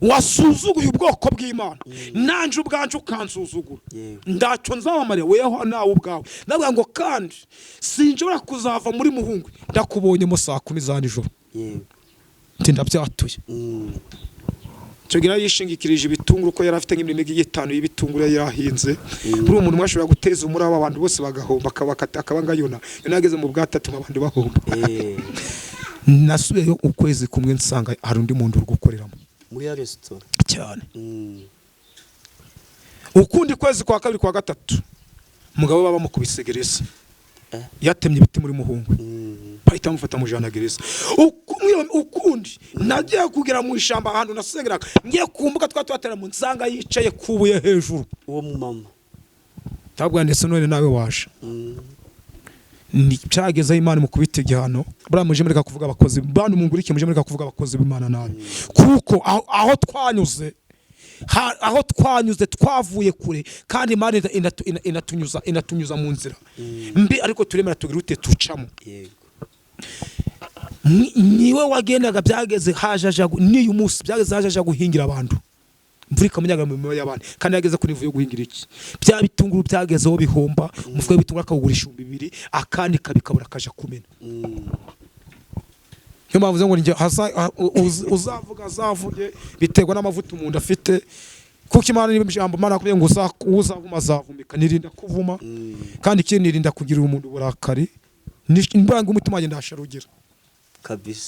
wasuzuguye ubwoko bw'Imana, nanje ubwanje ukansuzugura, ndacyo nzabamarira weho nawe ubwawe. Ndavuga ngo kandi sinshobora kuzava muri Muhungwe ndakubonyemo saa 10 za nijoro. Nti ndabyatuye. Icyo gihe yishingikirije ibitunguru, ko yari afite nk'imirimo itanu y'ibitunguru yari yarahinze. Buri umuntu umwe ashobora guteza umuraba abantu bose bagahomba, akaba ngayona yageze mu bwatatu abantu bahomba. Nasubiyeyo ukwezi kumwe, nsanga hari undi muntu uri gukoreramo. Muri ya resitora? Cyane. Ukundi kwezi kwa kabiri, kwa gatatu, umugabo baba bamukubise gereza, yatemye ibiti muri Muhungwe. Bahita bamufata mujana gereza. Ukundi nagiye kugera mu ishyamba ahantu nasengeraga, ngiye ku mbuga twa twatera mu nsanga yicaye kubuye hejuru. Uwo mumama? Ntabwo, ndetse none nawe waje. Ni cyagezeho Imana mu kubita igihano. Buriya muje mureka kuvuga abakozi, bantu mungurike, muje mureka kuvuga abakozi b'Imana nabi, kuko aho twanyuze, aho twanyuze twavuye kure, kandi Imana inatunyuza mu nzira mbi, ariko turemera tugira ute, tucamo. Niwe wagendaga, byageze haje aja n'iyu munsi byageze haje aja guhingira abantu, imvura ikamunyaga mu mirima y'abandi, kandi yageze kuri nivo yo guhingira iki bya bitunguru, byagezeho bihomba, umufuka w'ibitunguru akawugurisha 2000, akandi kabikabura akaja kumena. Niyo mpamvu ngo njye uzavuga azavuge, biterwa n'amavuta umuntu afite, kuko Imana niba ijambo Imana yakubwiye ngo uzavuma azavumika, nirinda kuvuma. Kandi ikindi, nirinda kugirira umuntu uburakari. Mbanga umutima wanjye ndasharugira.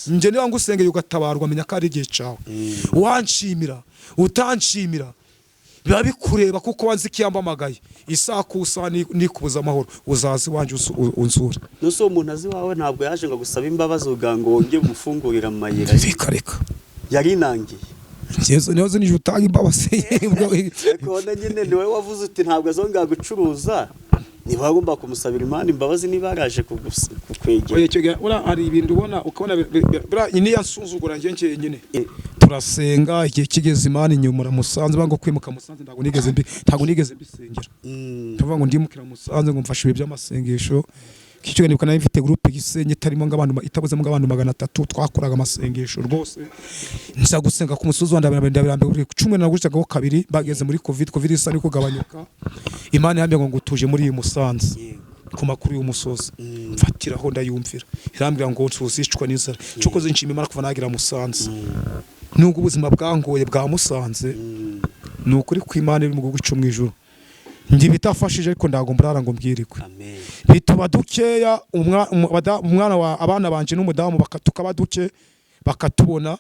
Njye niba ngusengeye ugatabarwa, menya ko ari igihe cyawe. Wanshimira, utanshimira, biba bikureba, kuko wanzi ko yambamagaye isaha ku isaha nikubuza amahoro, uzaza iwanjye unsure. Nuse uwo muntu azi iwawe, ntabwo yaje ngo agusabe imbabazi ugira ngo wongere umufungurire amayira? Reka reka. Yari inangiye. Njyewe niyo nzi utanga imbabazi. Ariko ubona nyine ni wowe wavuze uti ntabwo azongera gucuruza, niba wagomba kumusabira Imana imbabazi niba yaraje kukwegera. Oya, icyo gihe uriya hari ibintu ubona ukabona buriya niyo nsuzugura njye njyenyine. Turasenga, igihe kigeze Imana inyumura Musanze, banga kwimuka Musanze, ntabwo nigeze mbisengera. Tuvuga ngo ndimukira Musanze ngo mfashe ibi by'amasengesho. Icyo gihe nibuka nari mfite groupe Gisenyi itarimo ng'abantu, itabuzemo ng'abantu 300, twakoraga amasengesho rwose. Nza gusenga ku musozi wa Ndabirambere, Ndabirambere buri cumi nagucagaho kabiri. Bageze muri Covid, Covid isa ari kugabanyuka, Imana yambwiye ngo ngutuje muri iyi Musanze. Ku makuru y'umusozi mfatiraho ndayumvira, irambwira ngo ntuzicwa n'inzara. Cyokoze nshima Imana kuva nagira Musanze, nubwo ubuzima bwangoye bwa Musanze. Ni ukuri ku Imana iri mu gihugu cyo mu ijuru, njye ibitafashije, ariko ntabwo mburara ngo mbwirigwe. Amen. Bituba dukeya, umwana wa abana banje n'umudamu tukaba duke, bakatubona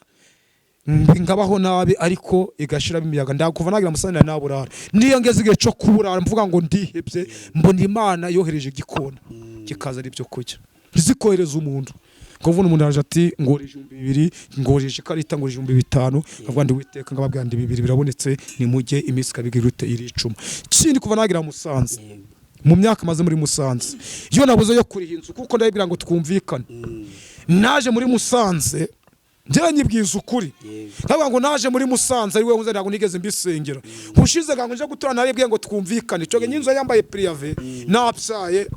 ngabaho nabi, ariko igashiramo imiyaga. Ndakuva nagira Musanze nari naburara, niyo ngeze igihe cyo kuburara mvuga ngo ndihebye, mbona Imana yohereje igikona kikaza ari ibyo kurya, ntizikohereza umuntu. Ngo umuntu araje ati ngoreje 2000, ngoreje ikarita, ngoreje 5000, nkavuga ndi Witeka, ngababwira ndi 2000 birabonetse, nimujye, iminsi ikabigira ute, iricuma. Ikindi, kuva nagira Musanze, mu myaka maze muri Musanze, iyo nabuze yo kuriha inzu, kuko ndabibwira ngo twumvikane, naje muri Musanze njyewe nyibwiza ukuri. Ndavuga ngo naje muri Musanze ari we, ntabwo nigeze mbisengera. Ushize ngo nje gutura, naribwiye ngo twumvikane. Icyo gihe inzu yambaye préavis, napyaye,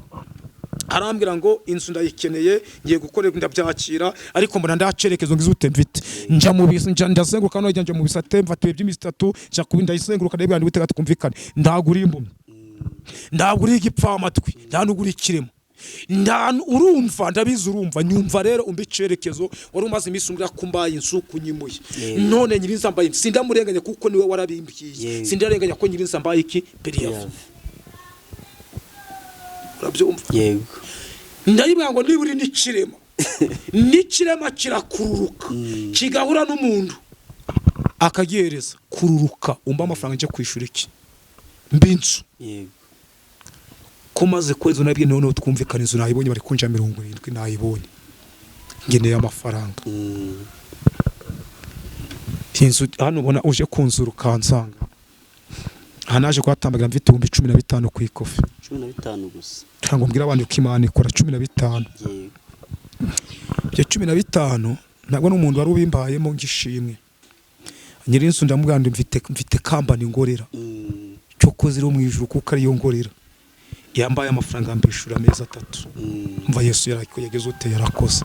arambwira ngo inzu ndayikeneye, ngiye gukora, ndabyakira, ariko mbona ndacerekezo ngize ute mfite, nja mu bisa, nja ndazenguruka, no njya mu bisate, mfata by'iminsi 3, nja kubi ndayizenguruka, ndabwira ndi Witeka twumvikane, ndagura imbumyi, ndagura igipfamatwi, ndanugura ikiremo, urumva ndabizi, urumva nyumva rero umva icerekezo wari umaze iminsi umbwira ko mbaye inzu kunyimuye. None nyirinzu mbaye, sindamurenganya kuko niwe warabimbwiye. Sindarenganya ko nyirinzu mbaye iki, préavis. Urabyumva? Yego. Ndayibwira ngo niba uri n'ikirema, n'ikirema kirakururuka kigahura n'umuntu akagihereza kururuka, umva amafaranga njya kwishyura iki, mba inzu. Ko maze kwezi nabwiye, noneho twumvikana, inzu nayibonye, bari kunja 70, nayibonye, ngeneye amafaranga. Inzu hano ubona uje kunzura ukansanga aha, naje kuhatambagira mfite 15,000 ku ikofi. 15 gusa? Kugira ngo mbwire abantu ko Imana ikora, 15. Ibyo 15 ntabwo n'umuntu wari ubimbayemo ngishimwe. Nyirinzu ndamubwira ngo mfite company ngorera, cyokoze iri mu ijuru, kuko ariyo ngorera, yambaye amafaranga mbishura amezi 3. Mva Yesu yageze ute, yarakoze.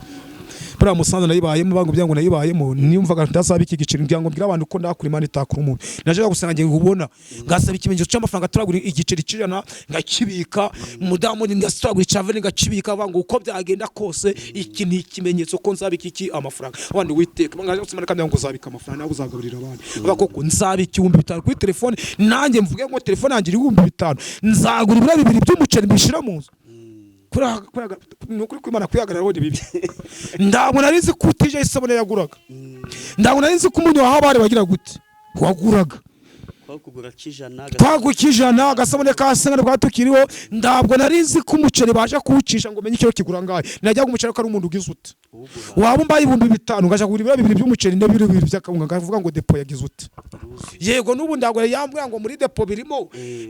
Buriya Musanze nayibayemo, bango byango nayibayemo, niyumvaga ndazaba iki giciro, ngira ngo mbwire abantu ko ndakura Imana itakura umuntu. Naje gusenga ngiye ubona ngasaba ikimenyetso cy'amafaranga, turagura igiceri cy'ijana ngakibika, umudamu ngaturagura icaveni ngakibika, banga uko byagenda kose iki ni ikimenyetso ko nzabika iki amafaranga. Abandi Witeka ngaje gusema kandi ngo uzabika amafaranga nawe uzagaburira abandi, bavuga koko nzabika 5000 kuri telefone nanjye, mvuge ngo telefone yanjye iri 5000, nzagura ibiro 2 by'umuceri mbishira mu nzu. Ni ukuri kw'Imana kwihagararaho ni bibi. Ntabwo nari nzi ko utije isabune yaguraga, ntabwo nari nzi ko umunyu waha abari bagira gute waguraga. Twakugura kijana. Twagukijana agasabune ka sengana bwa tukiriho. Ntabwo nari nzi ko umuceri baje kuwucisha ngo menye ikiro kigura ngahe. Najyaga umuceri ko ari umuntu ugize ute, waba umbaye 5000 ngaja kugura ibiro 2 by'umuceri n'ibiro 2 by'akawunga, ngavuga ngo depo yagize ute. Yego, n'ubu ntabwo yambwira ngo muri depo birimo,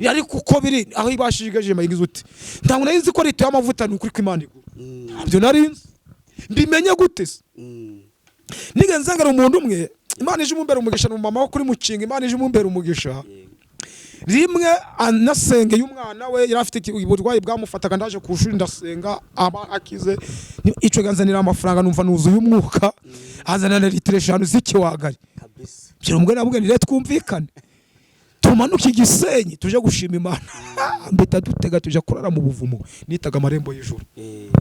ariko uko biri aho ibashije yagize ute. Ntabwo nari nzi ko litiro y'amavuta, ni ukuri ko Imana igura. Ntabyo nari nzi. Mbimenye gute se? Nigeze nsengera umuntu umwe, Imana ije imumbera umugisha, ni umumama wo kuri Mukinga. Imana ije imumbera umugisha. Rimwe anasengeye umwana we yari afite uburwayi bwamufataga, ndaje ku ishuri ndasenga aba akize. Icyo gihe anzanira amafaranga, numva nuzuye umwuka, azanira na litiro 5 z'ikiwagari. Kabisa. Byira umugore, nabwo rero twumvikane tumanuke Igisenyi tuje gushima Imana. Mpita dutega tujya kurara mu buvumo nitaga Amarembo y'Ijuru.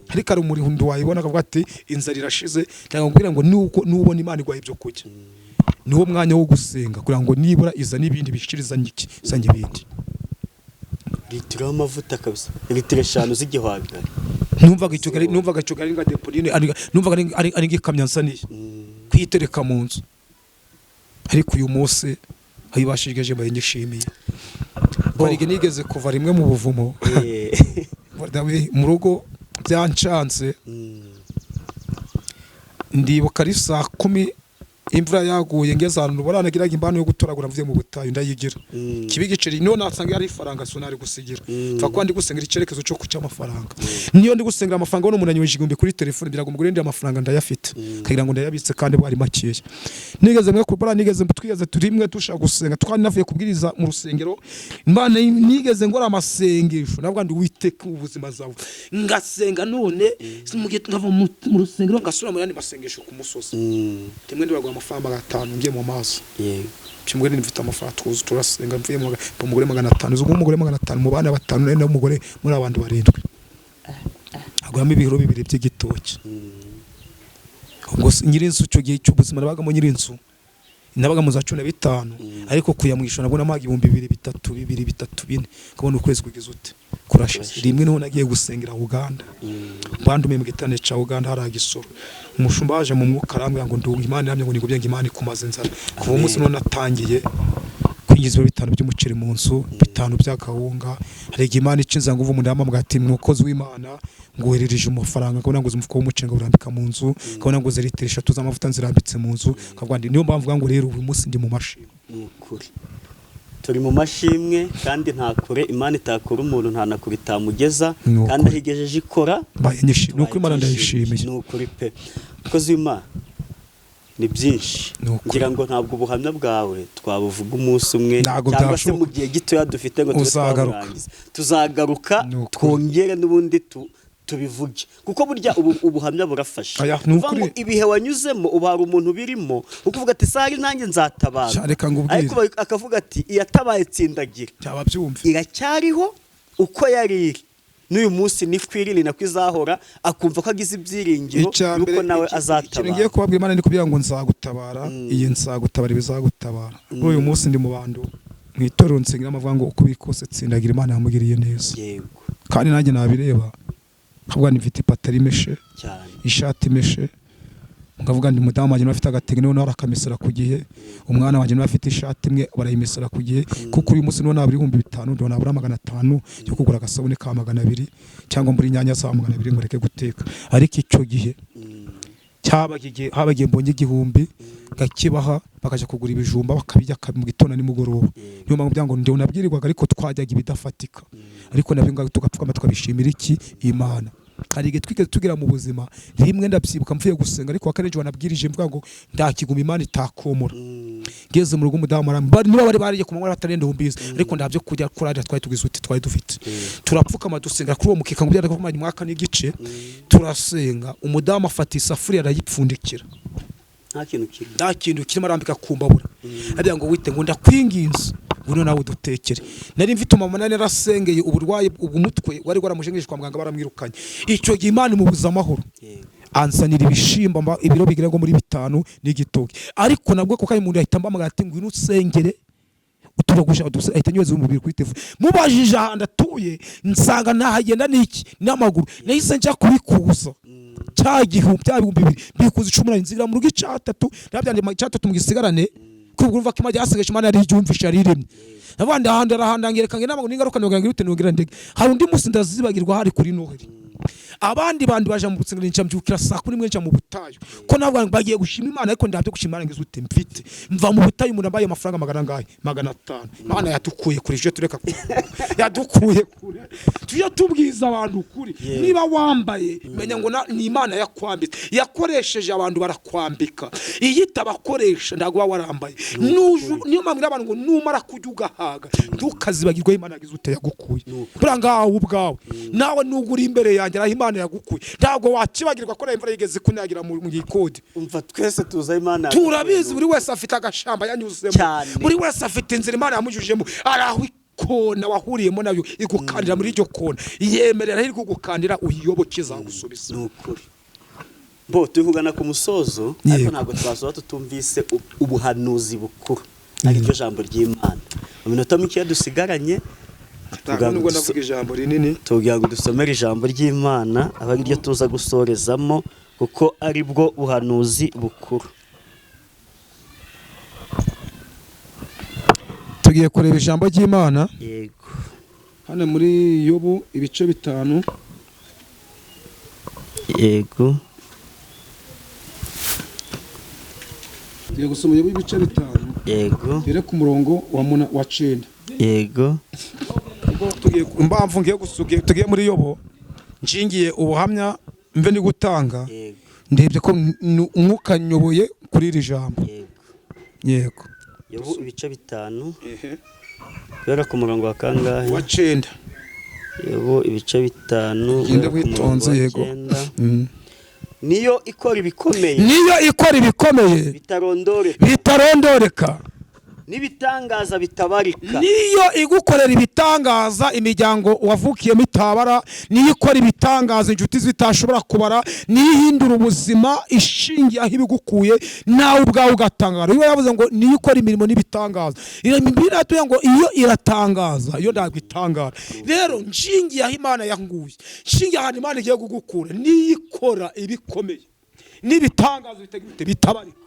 Ariko hari umurundi wayibona akavuga ati inzara irashize. Cyangwa nkubwira ngo nuko nubona Imana iguha ibyo kurya, niwo mwanya wo gusenga kugira ngo nibura iza n'ibindi bishyikirizanye iki, izanye ibindi. Litiro y'amavuta kabisa, litiro 5 z'igihwagari. Numvaga icyo gari nka depo nini, numvaga ari nk'ikamyo nsaniye kuyitereka mu nzu. Ariko uyu munsi ayibashije mbaye nyishimiye. Bari nigeze kuva rimwe mu buvumo mu rugo byancanze. Ndibuka ari saa 10, imvura yaguye, ngeze ahantu baranagiraga imbano yo gutoragura mvuye mu butayu ndayigira. Kiba igiceri niyo nasanga ari ifaranga, so nari gusigira. Mfa kuba ndi gusengera icyerekezo cyo kuca amafaranga. Niyo ndi gusengera amafaranga, n'umuntu anyoheje 1000 kuri telefone, biragomba ngurinde amafaranga ndayafite, kagira ngo ndayabitse kandi bari makeya. Nigeze mwe kubara, nigeze twigeze turimwe dushaka gusenga, twari navuye kubwiriza mu rusengero. Imana nigeze ngora amasengesho, navuga ndi witeka ubuzima zawe, ngasenga none mu gihe nkava mu rusengero ngasubira mu yandi masengesho ku musozi. Rimwe ndibagwa amafaranga 500 ngiye mu mazi. Kimwe mfite amafaranga tuzi turasenga, mvuye mu umugore 500, uzi umugore 500 mu bana batanu nari n'umugore muri abantu barindwi, aguramo ibiro 2 by'igitoki. Ubwo nyir'inzu icyo gihe cy'ubuzima nabagamo, nyir'inzu nabaga mu za 15, ariko kuyamwishyura nabwo namaga 2000, 3000, 2, 3, 4, kabona ukwezi kugeza ute kurashize. Rimwe niho nagiye gusengera Uganda, bandumiye mu giterane cya Uganda hari agisoro, umushumba waje mu mwuka arambwira ngo nduga Imana iramye ngo nigubye ngo Imana ikumaze inzara. Kuva uwo munsi none natangiye kwinjiza ibiro 5 by'umuceri mu nzu, 5 by'akawunga. Hari igihe Imana ica inzara ngo uva umuntu yamambwira ati mukozi w'Imana nguherereje amafaranga, nkabona nguze umufuka w'umuceri ngawurambika mu nzu, nkabona nguze litiro 3 z'amavuta nzirambitse mu nzu, nkavuga ndi niyo mpamvu mvuga ngo rero uyu munsi ndi mu mashimwe. Ni ukuri turi mu mashimwe, kandi nta kure Imana itakura umuntu, nta na kure itamugeza. Ni ukuri. Kandi aho igejeje ikora. Mbaye nyishimye, ni ukuri Imana ndayishimiye. Ni ukuri pe, mukozi w'Imana, ni byinshi. Ni ukuri. Ngira ngo ntabwo ubuhamya bwawe twabuvuga umunsi umwe Ntabwo cyangwa se byashoboka. mu gihe gitoya dufite ngo tube Uzagaruka. twaburangiza. Tuzagaruka. Ni ukuri. Twongere n'ubundi tubivuge, kuko burya ubu ubuhamya burafasha. Aya, ni Uvuga ngo ukuri. ibihe wanyuzemo, ubu hari umuntu birimo ukuvuga ati sari nanjye nzatabara. Sha, reka ngubwire. Ariko akavuga ati iyatabaye tsindagira Byaba byumve. iracyariho uko yari iri n'uyu munsi, niko iri, ni nako izahora, akumva ko agize ibyiringiro Icya mbere, yuko nawe ikintu azatabara. ngiye kubabwira, Imana ni kugira ngo nzagutabara, iyi nzagutabara ibizagutabara. Kuri uyu munsi ndi mu bantu mu itorero nsengera amavuga ngo uko biri kose tsindagira Imana yamugiriye neza. Kandi nanjye nabireba nkavuga nti mfite ipataro imeshe, ishati imeshe, nkavuga ndi umudamu wanjye niba afite agatenge niba arakamesera ku gihe, umwana wanjye niba afite ishati imwe barayimesera ku gihe, kuko uyu munsi niba nabura 5000, ndiho nabura 500 yo kugura agasabune ka 200 cyangwa muri inyanya za 200 ngo reke guteka. Ariko icyo gihe cyabaga igihe habaga igihe mbonye 1000 ngakibaha bakajya kugura ibijumba bakabirya mu gitondo na nimugoroba. Niyo mpamvu ngo ndiho nabwirirwaga, ariko twajyaga ibidafatika, ariko nabyo ngabyo tugapfukama tukabishimira iki? Imana. Hari igihe twigeze tugera mu buzima, rimwe ndabyibuka mvuye gusenga, ariko wa kane ejo wanabwirije mvuga ngo ndakiguma Imana itakomora. Ngeze mu rugo umudamu arambwira, niba bari bariye ku manywa batarenda mbizi, ariko ndabyo kujya kurarira twari tugize uti twari dufite. Turapfukama dusenga kuri uwo mukeka ngo byari kumara umwaka n'igice, turasenga, umudamu afata isafuriya arayipfundikira. Nta kintu kirimo. Nta kintu kirimo, arambika ku mbabura, ariya ngo wite ngo ndakwinginze ngwino nawe udutekere. Nari mfite umumama nari narasengeye uburwayi umutwe wari waramushengeje kwa muganga baramwirukanye. Icyo gihe Imana imubuza amahoro, ansanira ibishimbo ibiro bigera ngo muri 5 n'igitoki. Ariko nabwo kuko ari umuntu yahita mbamagara ati ngwino usengere turagusha, ahita anyohereza 2000 kuri telefone. Mubajije ahantu atuye nsanga nahagenda n'iki? N'amaguru. Nahise njya kubikuza cya gihumbi, bya 2000 mbikuza 18, nzira mu rugo 300, ndabyandika 300 mu gisigarane. Kubwo urumva ko imajya hasigaye Imana yari iryumvisha yari iremye. Abandi ahandi arahandangira kange ntabwo n'ingaruka nongera ngirute nongera ndege. Hari undi munsi ndazibagirwa, hari kuri Noheli, abandi bandi baje mu butsengero, nca mbyukira saa 11 nca mu butayu, ko nabwo bagiye gushima Imana, ariko ndabyo gushima Imana ngize ute mfite. Mva mu butayu umuntu ambaye amafaranga magana angahe? 500. Imana yadukuye kure, je tureka yadukuye kure, tujye tubwiza abantu ukuri. Niba wambaye, menya ngo ni Imana yakwambitse, yakoresheje abantu barakwambika. Iyo itabakoresha ntabwo uba warambaye. Niyo mpamvu abantu ngo numara kujya ugahaga, ntukazibagirwe Imana yagize ute yagukuye. Buriya ngaho ubwawe nawe nubwo uri imbere yanjye, aho Imana yagukuye ntabwo wakibagirwa ko imvura yigeze kunyagira mu gikodi. Umva, twese tuzi Imana. Turabizi, buri wese afite agashamba yanyuzemo. Cyane. Buri wese afite inzira Imana yamujujemo. Ari aho ikona wahuriyemo nayo igukandira muri iryo kona, yemerera iri kugukandira, uyiyoboke izagusubiza. Ni ukuri. Bo tuvugana ku musozo, ariko ntabwo twasoza tutumvise ubuhanuzi bukuru, ari ryo jambo ry'Imana. Mu minota mike dusigaranye, Nubwo ndavuga ijambo rinini, tugira ngo dusomere ijambo ry'Imana, aba ari ryo tuza gusorezamo, kuko ari bwo buhanuzi bukuru. Tugiye kureba ijambo ry'Imana. Yego. Hano muri Yobu ibice 5. Yego. Tugiye gusoma Yobu ibice 5. Yego. Tugere ku murongo wa 9. Yego. Tugiye impamvu ngiye gusugiye, tugiye muri Yobo, nshingiye ubuhamya mve ndi gutanga. Yego. Ndebye ko umwuka nyoboye kuri iri jambo. Yego. Yego. Yobu ibice 5, guhera ku murongo wa kangahe? Wa 9. Yobu ibice 5, Ugende guhera ku murongo witonze, wa yego. 9. Niyo ikora ibikomeye, Niyo ikora ibikomeye bitarondoreka, bitarondoreka, n'ibitangaza bitabarika. Niyo igukorera ibitangaza imiryango wavukiyemo itabara, niyo ikora ibitangaza inshuti zitashobora kubara, niyo ihindura ubuzima ishingiye aho ibigukuye, nawe ubwawe ugatangara. Iyo yavuze ngo niyo ikora imirimo n'ibitangaza, Bibiliya iratubwira ngo iyo iratangaza, iyo ntabwo itangara. Rero nshingiye aho Imana yanguye, nshingiye ahantu Imana igiye kugukura, niyo ikora ibikomeye n'ibitangaza bitabarika.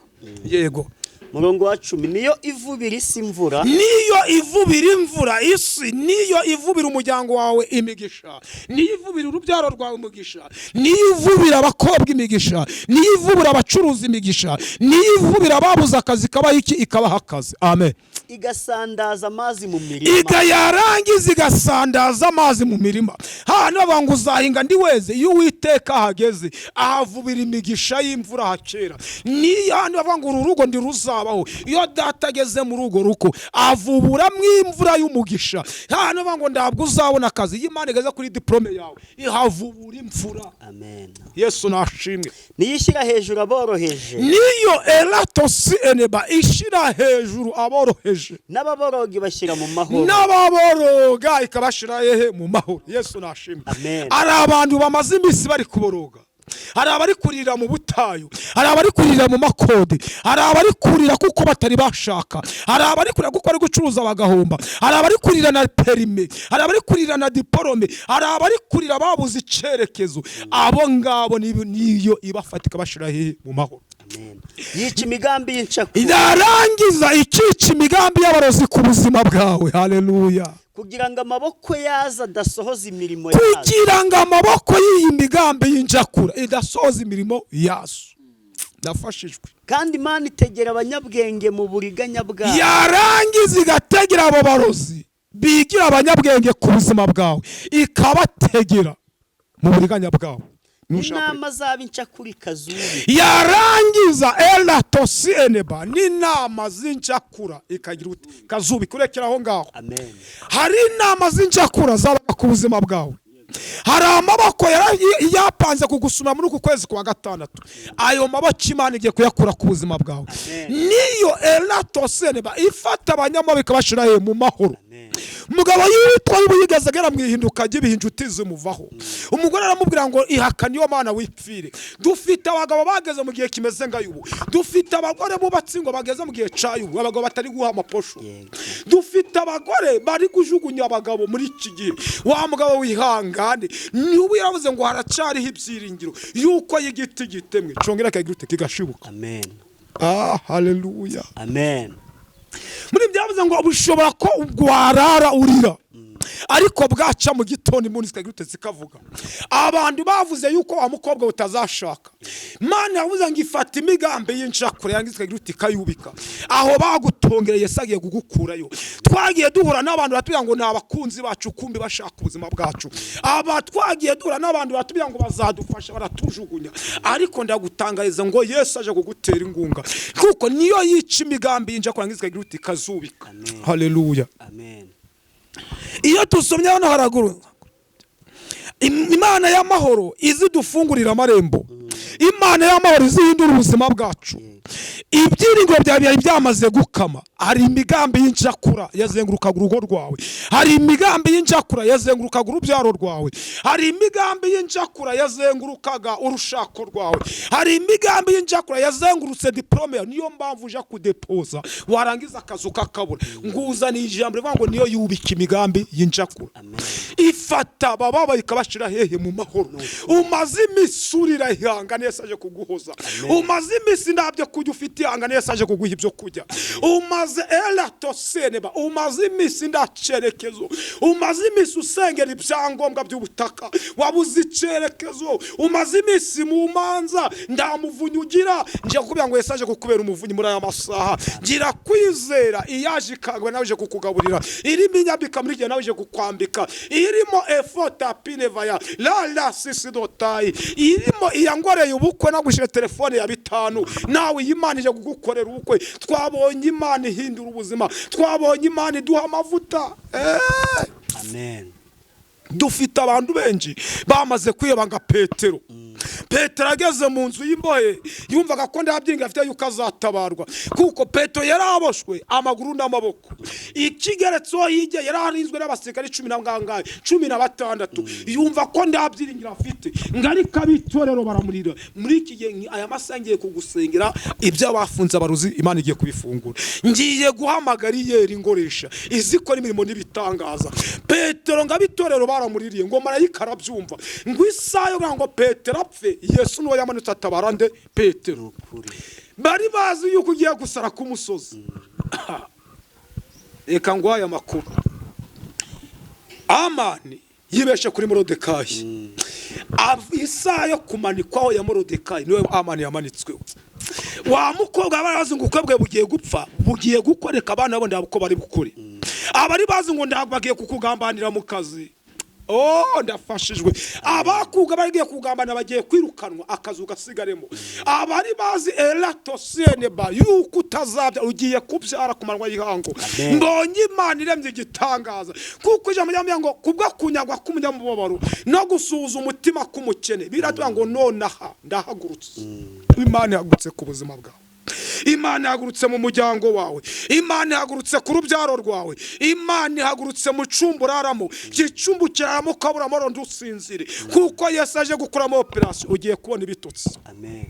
Yego. Murongo wa 10: niyo ivubira isi imvura, Niyo ivubira imvura isi, niyo ivubira umuryango wawe imigisha, niyo ivubira urubyaro rwawe umugisha, niyo ivubira abakobwa imigisha, niyo ivubira abacuruzi imigisha, niyo ivubira ababuze akazi ikabaha iki? Ikabaha akazi. Amen. Igasandaza amazi mu mirima, Yarangiza igasandaza amazi mu mirima. Hano bavuga ngo uzahinga ndi weze, iyo Uwiteka ahageze ahavubira imigisha y'imvura hakera. Niyo hano bavuga ngo uru rugo ntiruzabaho, iyo data ageze muri urwo rugo avuburamo imvura y'umugisha. Hano bavuga ngo ntabwo uzabona akazi, iyo Imana igeze kuri diporome yawe ihavubura imvura. Amen. Yesu nashimwe. Niyo ishyira hejuru aboroheje, Niyo eratosi eneba ishyira hejuru aboroheje, n'ababoroga bashyira mu mahoro. N'ababoroga ikabashira hehe? Mu mahoro. Yesu nashimwe. Amen. Hari abantu bamaze iminsi bari kuboroga, hari abari kurira mu butayu, hari abari kurira mu makode, hari abari kurira kuko batari bashaka, hari abari kurira kuko bari gucuruza bagahomba, hari abari kurira na perime, hari abari kurira na diporome, hari abari kurira babuze icyerekezo. Abo ngabo niyo ibafata ikabashira hehe? Mu mahoro. Amen. Yica imigambi y'incakura, Irarangiza ikica imigambi y'abarozi ku buzima bwawe. Haleluya. Kugira ngo amaboko yazo adasohoza imirimo yazo. Kugira ngo amaboko y'iyi migambi y'injakura idasohoza imirimo yazo. Ndafashijwe. Kandi Imana itegera abanyabwenge mu buriganya bwabo. Yarangiza igategera abo barozi bigira abanyabwenge ku buzima bwawe, ikabategera mu buriganya bwabo. Nushaka Inama z'ab'incakura ikazubika. Yarangiza eratosi eneba n'inama z'injakura ikagira ute? Kazubika. Urekera aho ngaho. Amen. Hari inama z'injakura zabaga ku buzima bwawe, hari amaboko yapanze kugusuma muri uku kwezi kwa gatandatu, ayo maboko Imana igiye kuyakura ku buzima bwawe. Amen. Niyo eratosi eneba ifata abanyamaboko ikabashyira he? Mu mahoro. Amen. Umugabo yitwa yubu yigeze agera mu ihinduka ry'ibihe, inshuti zimuvaho, umugore aramubwira ngo ihakane iyo Mana wipfire. Dufite abagabo bageze mu gihe kimeze nka Yubu, dufite abagore bubatse ingo bageze mu gihe ca Yubu, abagabo batari guha amaposho. Yego. Dufite abagore bari kujugunya abagabo muri iki gihe. Wa mugabo wihangane, niba yaravuze ngo haracariho ibyiringiro yuko y'igiti gitemwe congera kagira ute? Kigashibuka. Amen. Ah, haleluya. Amen. Muri byavuze ngo bushobora ko warara urira, ariko bwaca mu gitondo impundu zikagira ute? Zikavuga. Abantu bavuze yuko wa mukobwa utazashaka, Imana yavuze ngo ifata imigambi y'inshakure, yangiza ikagira uti ikayubika. Aho bagutongereye, Yesu agiye kugukurayo. Twagiye duhura n'abantu batubwira ngo ni abakunzi bacu, kumbi bashaka ubuzima bwacu. Aba twagiye duhura n'abantu batubwira ngo bazadufasha, baratujugunya. Ariko ndagutangariza ngo Yesu aje kugutera ingunga, kuko niyo yica imigambi y'injakure, yangiza ikagira uti ikazubika. Amen. Haleluya. Amen. Iyo tusomye hano haraguru, Imana y'amahoro izi dufungurira amarembo, Imana y'amahoro izihindura ubuzima bwacu. Ibyiringiro byawe byari byamaze gukama. Hari imigambi y'injakura yazengurukaga urugo rwawe, hari imigambi y'injakura yazengurukaga urubyaro rwawe, hari imigambi y'injakura yazengurukaga urushako rwawe, hari imigambi y'injakura yazengurutse diporome yawe. Niyo mpamvu uja kudepoza, warangiza akazi ukakabura. Nguzaniye ijambo rivuga ngo niyo yubika imigambi y'injakura. Amen. Ifata abababaye ikabashira hehe? Mu mahoro. Umaze iminsi urira, ihangane, Yesu aje kuguhoza. Umaze iminsi nta byo kurya ufite, ihangane, Yesu aje kuguha ibyo kurya. Umaze eratoseneba, umaze iminsi nta cyerekezo, umaze iminsi usengera ibyangombwa by'ubutaka, wabuze icyerekezo, umaze iminsi mu manza, nta muvunyi ugira. Ngiye kukubwira ngo Yesu aje kukubera umuvunyi muri aya masaha. Gira kwizera, iyaje ikangwe nawe ije kukugaburira, irimo inyambika muri igihe nawe ije kukwambika, irimo efota pinevaya la la sisidotayi, irimo iyangoreye ubukwe nagushyire telefone ya 5, nawe iyi Imana ije kugukorera ubukwe. Twabonye Imana ihindura ubuzima, twabonye Imana iduha amavuta. Amen. Dufite abantu benshi bamaze kwiheba nka Petero. Petero ageze mu nzu y'imbohe yumvaga ko nta byiringiro afite yuko azatabarwa, kuko Petero yari aboshwe amaguru n'amaboko. Ikigeretseho hirya yari arinzwe n'abasirikare cumi na bangahe? 16. Yumva ko nta byiringiro afite, ngo ariko ab'itorero baramurira. Muri iki gihe, aya masaha, ngiye kugusengera, ibyo bafunze abarozi Imana igiye kubifungura. Ngiye guhamagara iyeri ngoresha izikora imirimo n'ibitangaza. Petero ngo ab'itorero baramuririye, ngo marayika arabyumva, ngo isaha yo kugira ngo Petero apfe, Yesu niwe yamanutse atabara nde? Petero. Ukuri. Bari bazi yuko ugiye gusara ku musozi. Reka nguhe aya makuru: Amani yibeshe kuri Morodekayi. Isaha yo kumanikwaho ya Morodekayi niwe Amani yamanitsweho. Wa mukobwa bari bazi ngo ubukwe bwe bugiye gupfa, bugiye gukoreka, abana bo ntabwo uko bari bukore. Abari bazi ngo ntabwo bagiye kukugambanira mu kazi. Oh, ndafashijwe. Abakuga bagiye kugambanira bagiye kwirukanwa, akazi ugasigaremo. Abari bazi eratosieneba yuko utazabya, ugiye kubyara ku manywa y'ihangu. Amen. Mbonye Imana iremye igitangaza, kuko ijambo ryambwira ngo kubwo kunyagwa k'umunyamubabaro no gusuhuza umutima k'umukene, biratubwira ngo nonaha ndahagurutse. Imana ihagurutse ku buzima bwawe, Imana ihagurutse mu muryango wawe, Imana ihagurutse ku rubyaro rwawe, Imana ihagurutse mu cumba uraramo, igicumbi kiraramo ukabura amahoro, ntusinzire, kuko Yesu aje gukuramo operasiyo, ugiye kubona ibitotsi. Amen.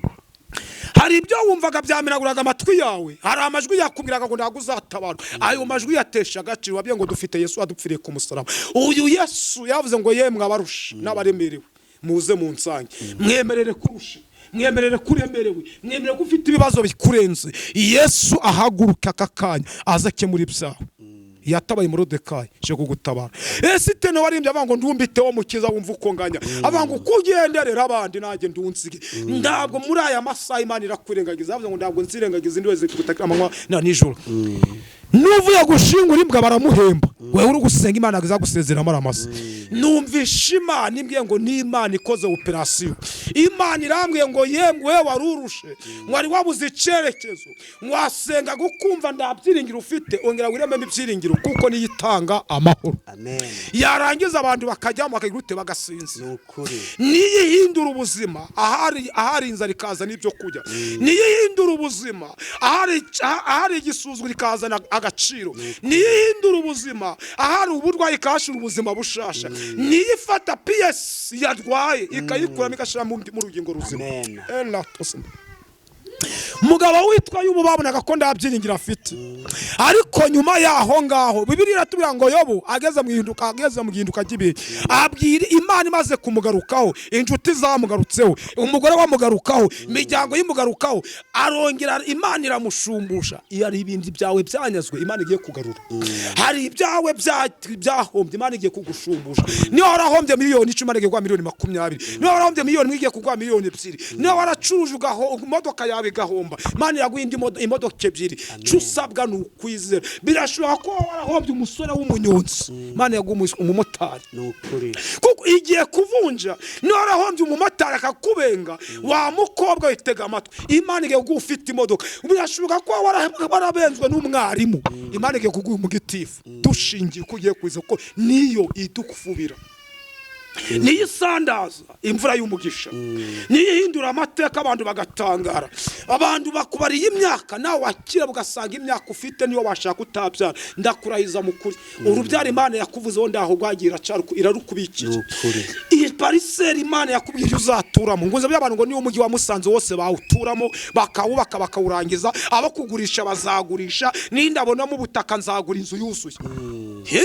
Hari ibyo wumvaga byamenaguraga amatwi yawe, hari amajwi yakubwiraga ngo ntabwo uzatabara. Ayo majwi yatesha agaciro, wabwiye ngo dufite Yesu wadupfiriye ku musaraba. Uyu Yesu yavuze ngo yemwe abarusha n'abaremerewe, muze mu nsange. Mwemerere kurusha, mwemerere kuremerewe, mwemerere ko ufite ibibazo bikurenze. Yesu ahaguruka aka kanya aze akemura ibyawe. Yatabaye Morodekayi, je kugutabara. Esitene waririmbye avuga ngo ndumbiteho mukiza, wumva uko nganya, avuga ngo uko ugenderera abandi nanjye ndunsige. Ntabwo muri aya masaha Imana irakwirengagiza. Avuga ngo ntabwo nzirengagiza indi wese kugutakira amanywa na nijoro. Nuvuye gushingura imbwa baramuhemba, wewe uri gusenga Imana izagusezeramo aramasa. Numvisha Imana imbwiye ngo ni Imana ikoze operasiyo. Imana irambwiye ngo yemwe wewe wari urushe, wari wabuze icyerekezo, wasenga gukumva nta byiringiro ufite, ongera wirememo ibyiringiro, kuko niyo itanga amahoro. Amen. Yarangiza abantu bakajyamo bakagira ute? Bagasinzira. Ni ukuri. Niyo ihindura ubuzima ahari inzara ikazana ibyo kurya, niyo ihindura ubuzima ahari igisuzuguro ikazana agaciro, niyo ihindura ubuzima ahari uburwayi ikahashyira ubuzima bushasha, niyo ifata piyesi yarwaye ikayikuramo igashyira mu rugingo ruzima. Amen. Ela tosi. Umugabo witwa Yobu babonaga ko nta byiringiro afite, ariko nyuma yaho ngaho Bibiliya iratubwira ngo Yobu ageze mu gihinduka ry'ibihe, abwira Imana. Imaze kumugarukaho, inshuti zamugarutseho, umugore wamugarukaho, imiryango yimugarukaho, arongera Imana iramushumbusha. Iyo ari ibindi byawe byanyazwe, Imana igiye kugarura. Hari ibyawe byahombye, Imana igiye kugushumbusha. Niba warahombye miliyoni 10, Imana igiye kuguha miliyoni 20. Niba warahombye miliyoni 1, igiye kuguha miliyoni 2. Niba waracuruje imodoka yawe igahomba, Imana iraguha indi imodoka ebyiri. Icyo usabwa ni ukwizera. Birashoboka ko warahombye umusore w'umunyonzi, Imana yaguha umumotari. Ni ukuri. Kuko igiye kuvunja. Niba warahombye umumotari akakubenga, wa mukobwa witega amatwi, Imana igiye kuguha ufite imodoka. Birashoboka ko warabenzwe n'umwarimu, Imana igiye kuguha umugitifu. Dushingiye uko ugiye kuza, kuko niyo idukufubira, niyo isandaza imvura y'umugisha, niyo ihindura amateka abantu bagatangara. Abantu bakubariye imyaka, nawe wakira ugasanga imyaka ufite niyo washaka utabyara. Ndakurahiza mu kuri, urubyaro Imana yakuvuzeho ndaho rwagiye irarukubikiye. Ni ukuri. Iyi parcelle Imana yakubwiye uzaturamo, ngo by'abantu ngo niyo umujyi wa Musanze wose bawuturamo, bakawubaka bakawurangiza, abo kugurisha bazagurisha, nindabonamo ubutaka nzagura inzu yuzuye. He?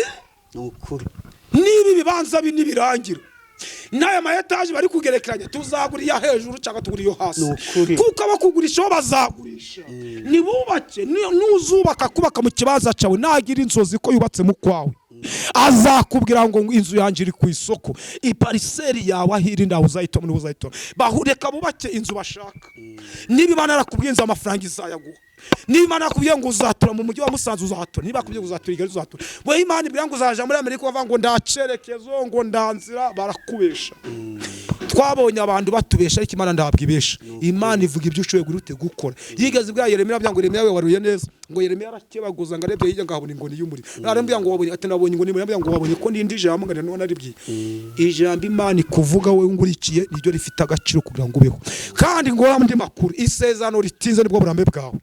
Ni ukuri. Niba ibibanza nibirangira n'aya ma étage bari kugerekeranya, tuzagura iya hejuru cyangwa tugura iyo hasi. Ni ukuri. Kuko abakugurisha bo bazagurisha. Nibubake, nuzubaka kubaka mu kibanza cyawe, nagira inzozi ko yubatse mu kwawe, azakubwira ngo inzu yanjye iri ku isoko. I parcelle yawe aho iri ntawe uzayitoma, niwe uzayitoma. Reka bubake inzu bashaka. Niba Imana yarakubwiye inzu, amafaranga izayaguha. Niba Imana yakubwiye ngo uzatura mu mujyi wa Musanze, uzahatura. Niba yakubwiye ngo uzatura i Kigali, uzahatura. We Imana ibwira ngo uzaja muri Amerika, bavuga ngo nda cyerekezo, ngo ndanzira, barakubesha. Twabonye abantu batubesha, ariko Imana ntabwo ibesha. Imana ivuga ibyo ushoboye gute gukora. Yigeze ibwira Yeremiya ngo Yeremiya we, waruye neza. Ngo Yeremiya arakebaguza, ngo arebye hirya ngo ahabona ingoni y'umuriro. Arambwira ngo wabonye? Ati nabonye ingoni y'umuriro. Arambwira ngo wabonye ko n'indi jambo? Ngo none aribwiye ijambo Imana ikuvuga wowe ngurikiye niryo rifite agaciro kugira ngo ubeho. Kandi ngo andi makuru, isezerano ritinze nibwo burambe bwawe.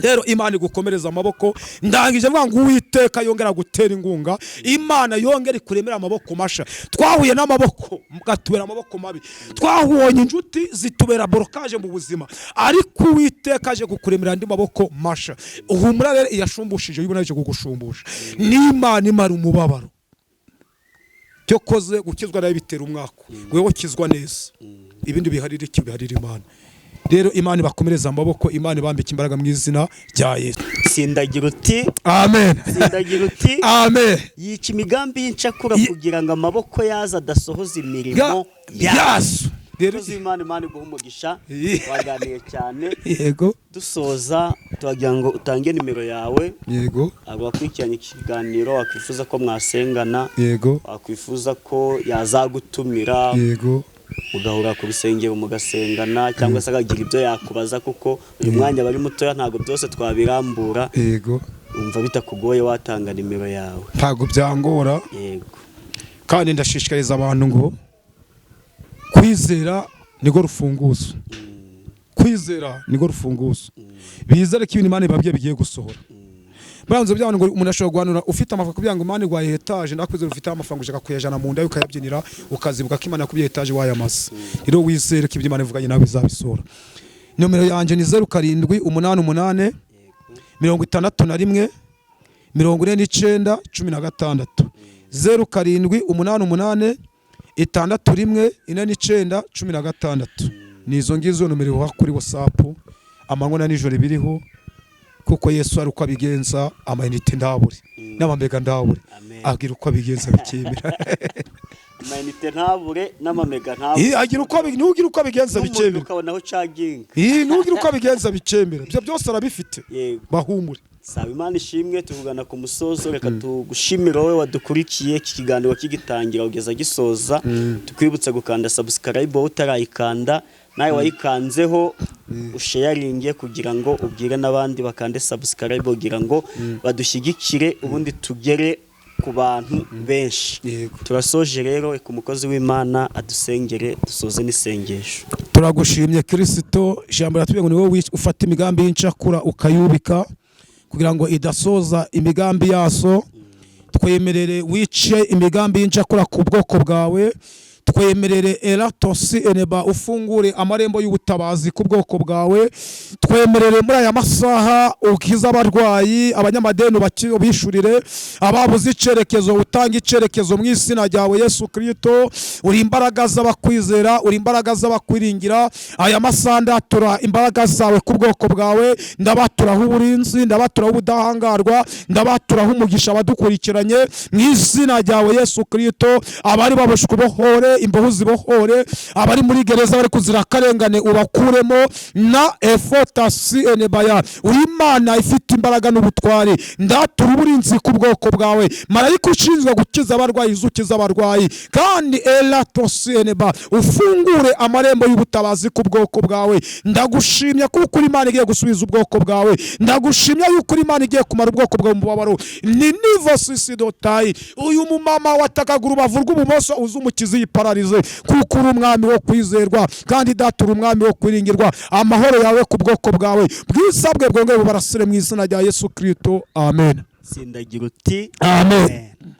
Rero Imana igukomereza amaboko. Ndangije mvuga ngo Uwiteka yongera gutera ingunga, Imana yongera ikuremera amaboko masha. Twahuye n'amaboko gatubera amaboko mabi, twahubonye inshuti zitubera blocage mu buzima, ariko Uwiteka aje kukuremera andi maboko masha. Uhumura rero, iyashumbushije yubona aje kugushumbusha. N'Imana imara umubabaro. Cyo koze gukizwa nawe bitera umwaka, wewe ukizwa neza, ibindi biharira iki? Biharira Imana. Rero Imana ibakomereza amaboko, Imana ibambike imbaraga mu izina rya Yesu. Tsindagira uti. Amen. Tsindagira uti. Amen. Yica imigambi y'incakura kugira ngo amaboko yazo adasohoza imirimo yazo. Rero Umukozi w'Imana, Imana iguha umugisha. Twaganiye cyane. Yego. Dusoza, turagira ngo utange nimero yawe. Yego. Abakurikiranye ikiganiro wakwifuza ko mwasengana, wakwifuza ko yazagutumira, mugahura ku rusengero mugasengana, cyangwa se akagira ibyo yakubaza, kuko uyu mwanya bari mutoya, ntabwo byose twabirambura. Umva bitakugoye watanga nimero yawe. Ntabwo byangora. Yego. Kandi ndashishikariza abantu ngo kwizera niko rufunguzo, kwizera niko rufunguzo. Bizere ko ibintu Imana ibabwiye bigiye gusohora. Muranze byabana ngo umuntu ashobora guhanura ufite amafaranga kugira ngo Imana iguhaye étage, ndakwizera ufite amafaranga, ushaka kuyajana mu nda ukayabyinira, ukazibuka ko Imana yakubwiye étage wayamaze. Rero wizere ko ibyo Imana ivuganye nawe bizabisohora. Nomero yanjye ni 0788 61 49 16, 0788 61 49 16. Ni izo ngizo nomero uha kuri WhatsApp, amanywa na nijoro biriho, kuko Yesu ari uko abigenza, ama unité ndabure n'ama méga ndabure. Amen. Agira uko abigenza bikemera. Ama unité ntabure n'ama méga ntabure. Nugira uko abigenza n'umuriro bikemera. Ukabona aho ucaginga. Nugira uko abigenza bikemera, ibyo byose arabifite. Yego. Bahumure. Saba Imana ishimwe. Tuvugana ku musozo, reka tugushimire wowe wadukurikiye iki kiganiro kigitangira kugeza gisoza. Tukwibutsa gukanda subscribe wowe utarayikanda, nawe wayikanzeho usharinge kugira ngo ubwire n'abandi bakande subscribe kugira ngo badushyigikire, ubundi tugere ku bantu benshi. Yego. Turasoje rero, reka umukozi w'Imana adusengere, dusoze n'isengesho. Turagushimye Kirisito. Ijambo riratubwira ngo ni wowe ufata imigambi y'incakura ukayubika kugira ngo idasoza imigambi yazo. Twemerere wice imigambi y'incakura ku bwoko bwawe. Twemerere eratosi eneba, ufungure amarembo y'ubutabazi ku bwoko bwawe. Twemerere muri aya masaha ukize abarwayi, abanyamadeni ubishurire, ababuze icerekezo utanga icerekezo mu izina ryawe Yesu Kristo. Uri imbaraga z'abakwizera, uri imbaraga z'abakwiringira. Aya masaha ndatura imbaraga zawe ku bwoko bwawe, ndabaturaho uburinzi, ndabaturaho ubudahangarwa, ndabaturaho umugisha abadukurikiranye mu izina ryawe Yesu Kristo. Abari baboshwe ubohore, imbohe zibohore, abari muri gereza bari kuzira akarengane ubakuremo na efotasi enebaya. Uri Imana ifite imbaraga n'ubutwari. Ndatura uburinzi ku bwoko bwawe. Marayika ushinzwe gukiza abarwayi, ukiza abarwayi, kandi elatosi eneba, ufungure amarembo y'ubutabazi ku bwoko bwawe. Ndagushimye kuko uri Imana igiye gusubiza ubwoko bwawe. Ndagushimye yuko uri Imana igiye kumara ubwoko bwawe mu mubabaro. Ni nivo sisidotayi. Uyu mumama watakaga urubavu rw'ubumoso, uzi umukizi yipararize, kuko uri umwami wo kwizerwa, kandi Data uri umwami wo kwiringirwa. Amahoro yawe ku bwoko bwawe, bwiza bwe bwongere bubarasire mu izina rya Yesu Kristo, amen. Sindagira uti Amen. Amen.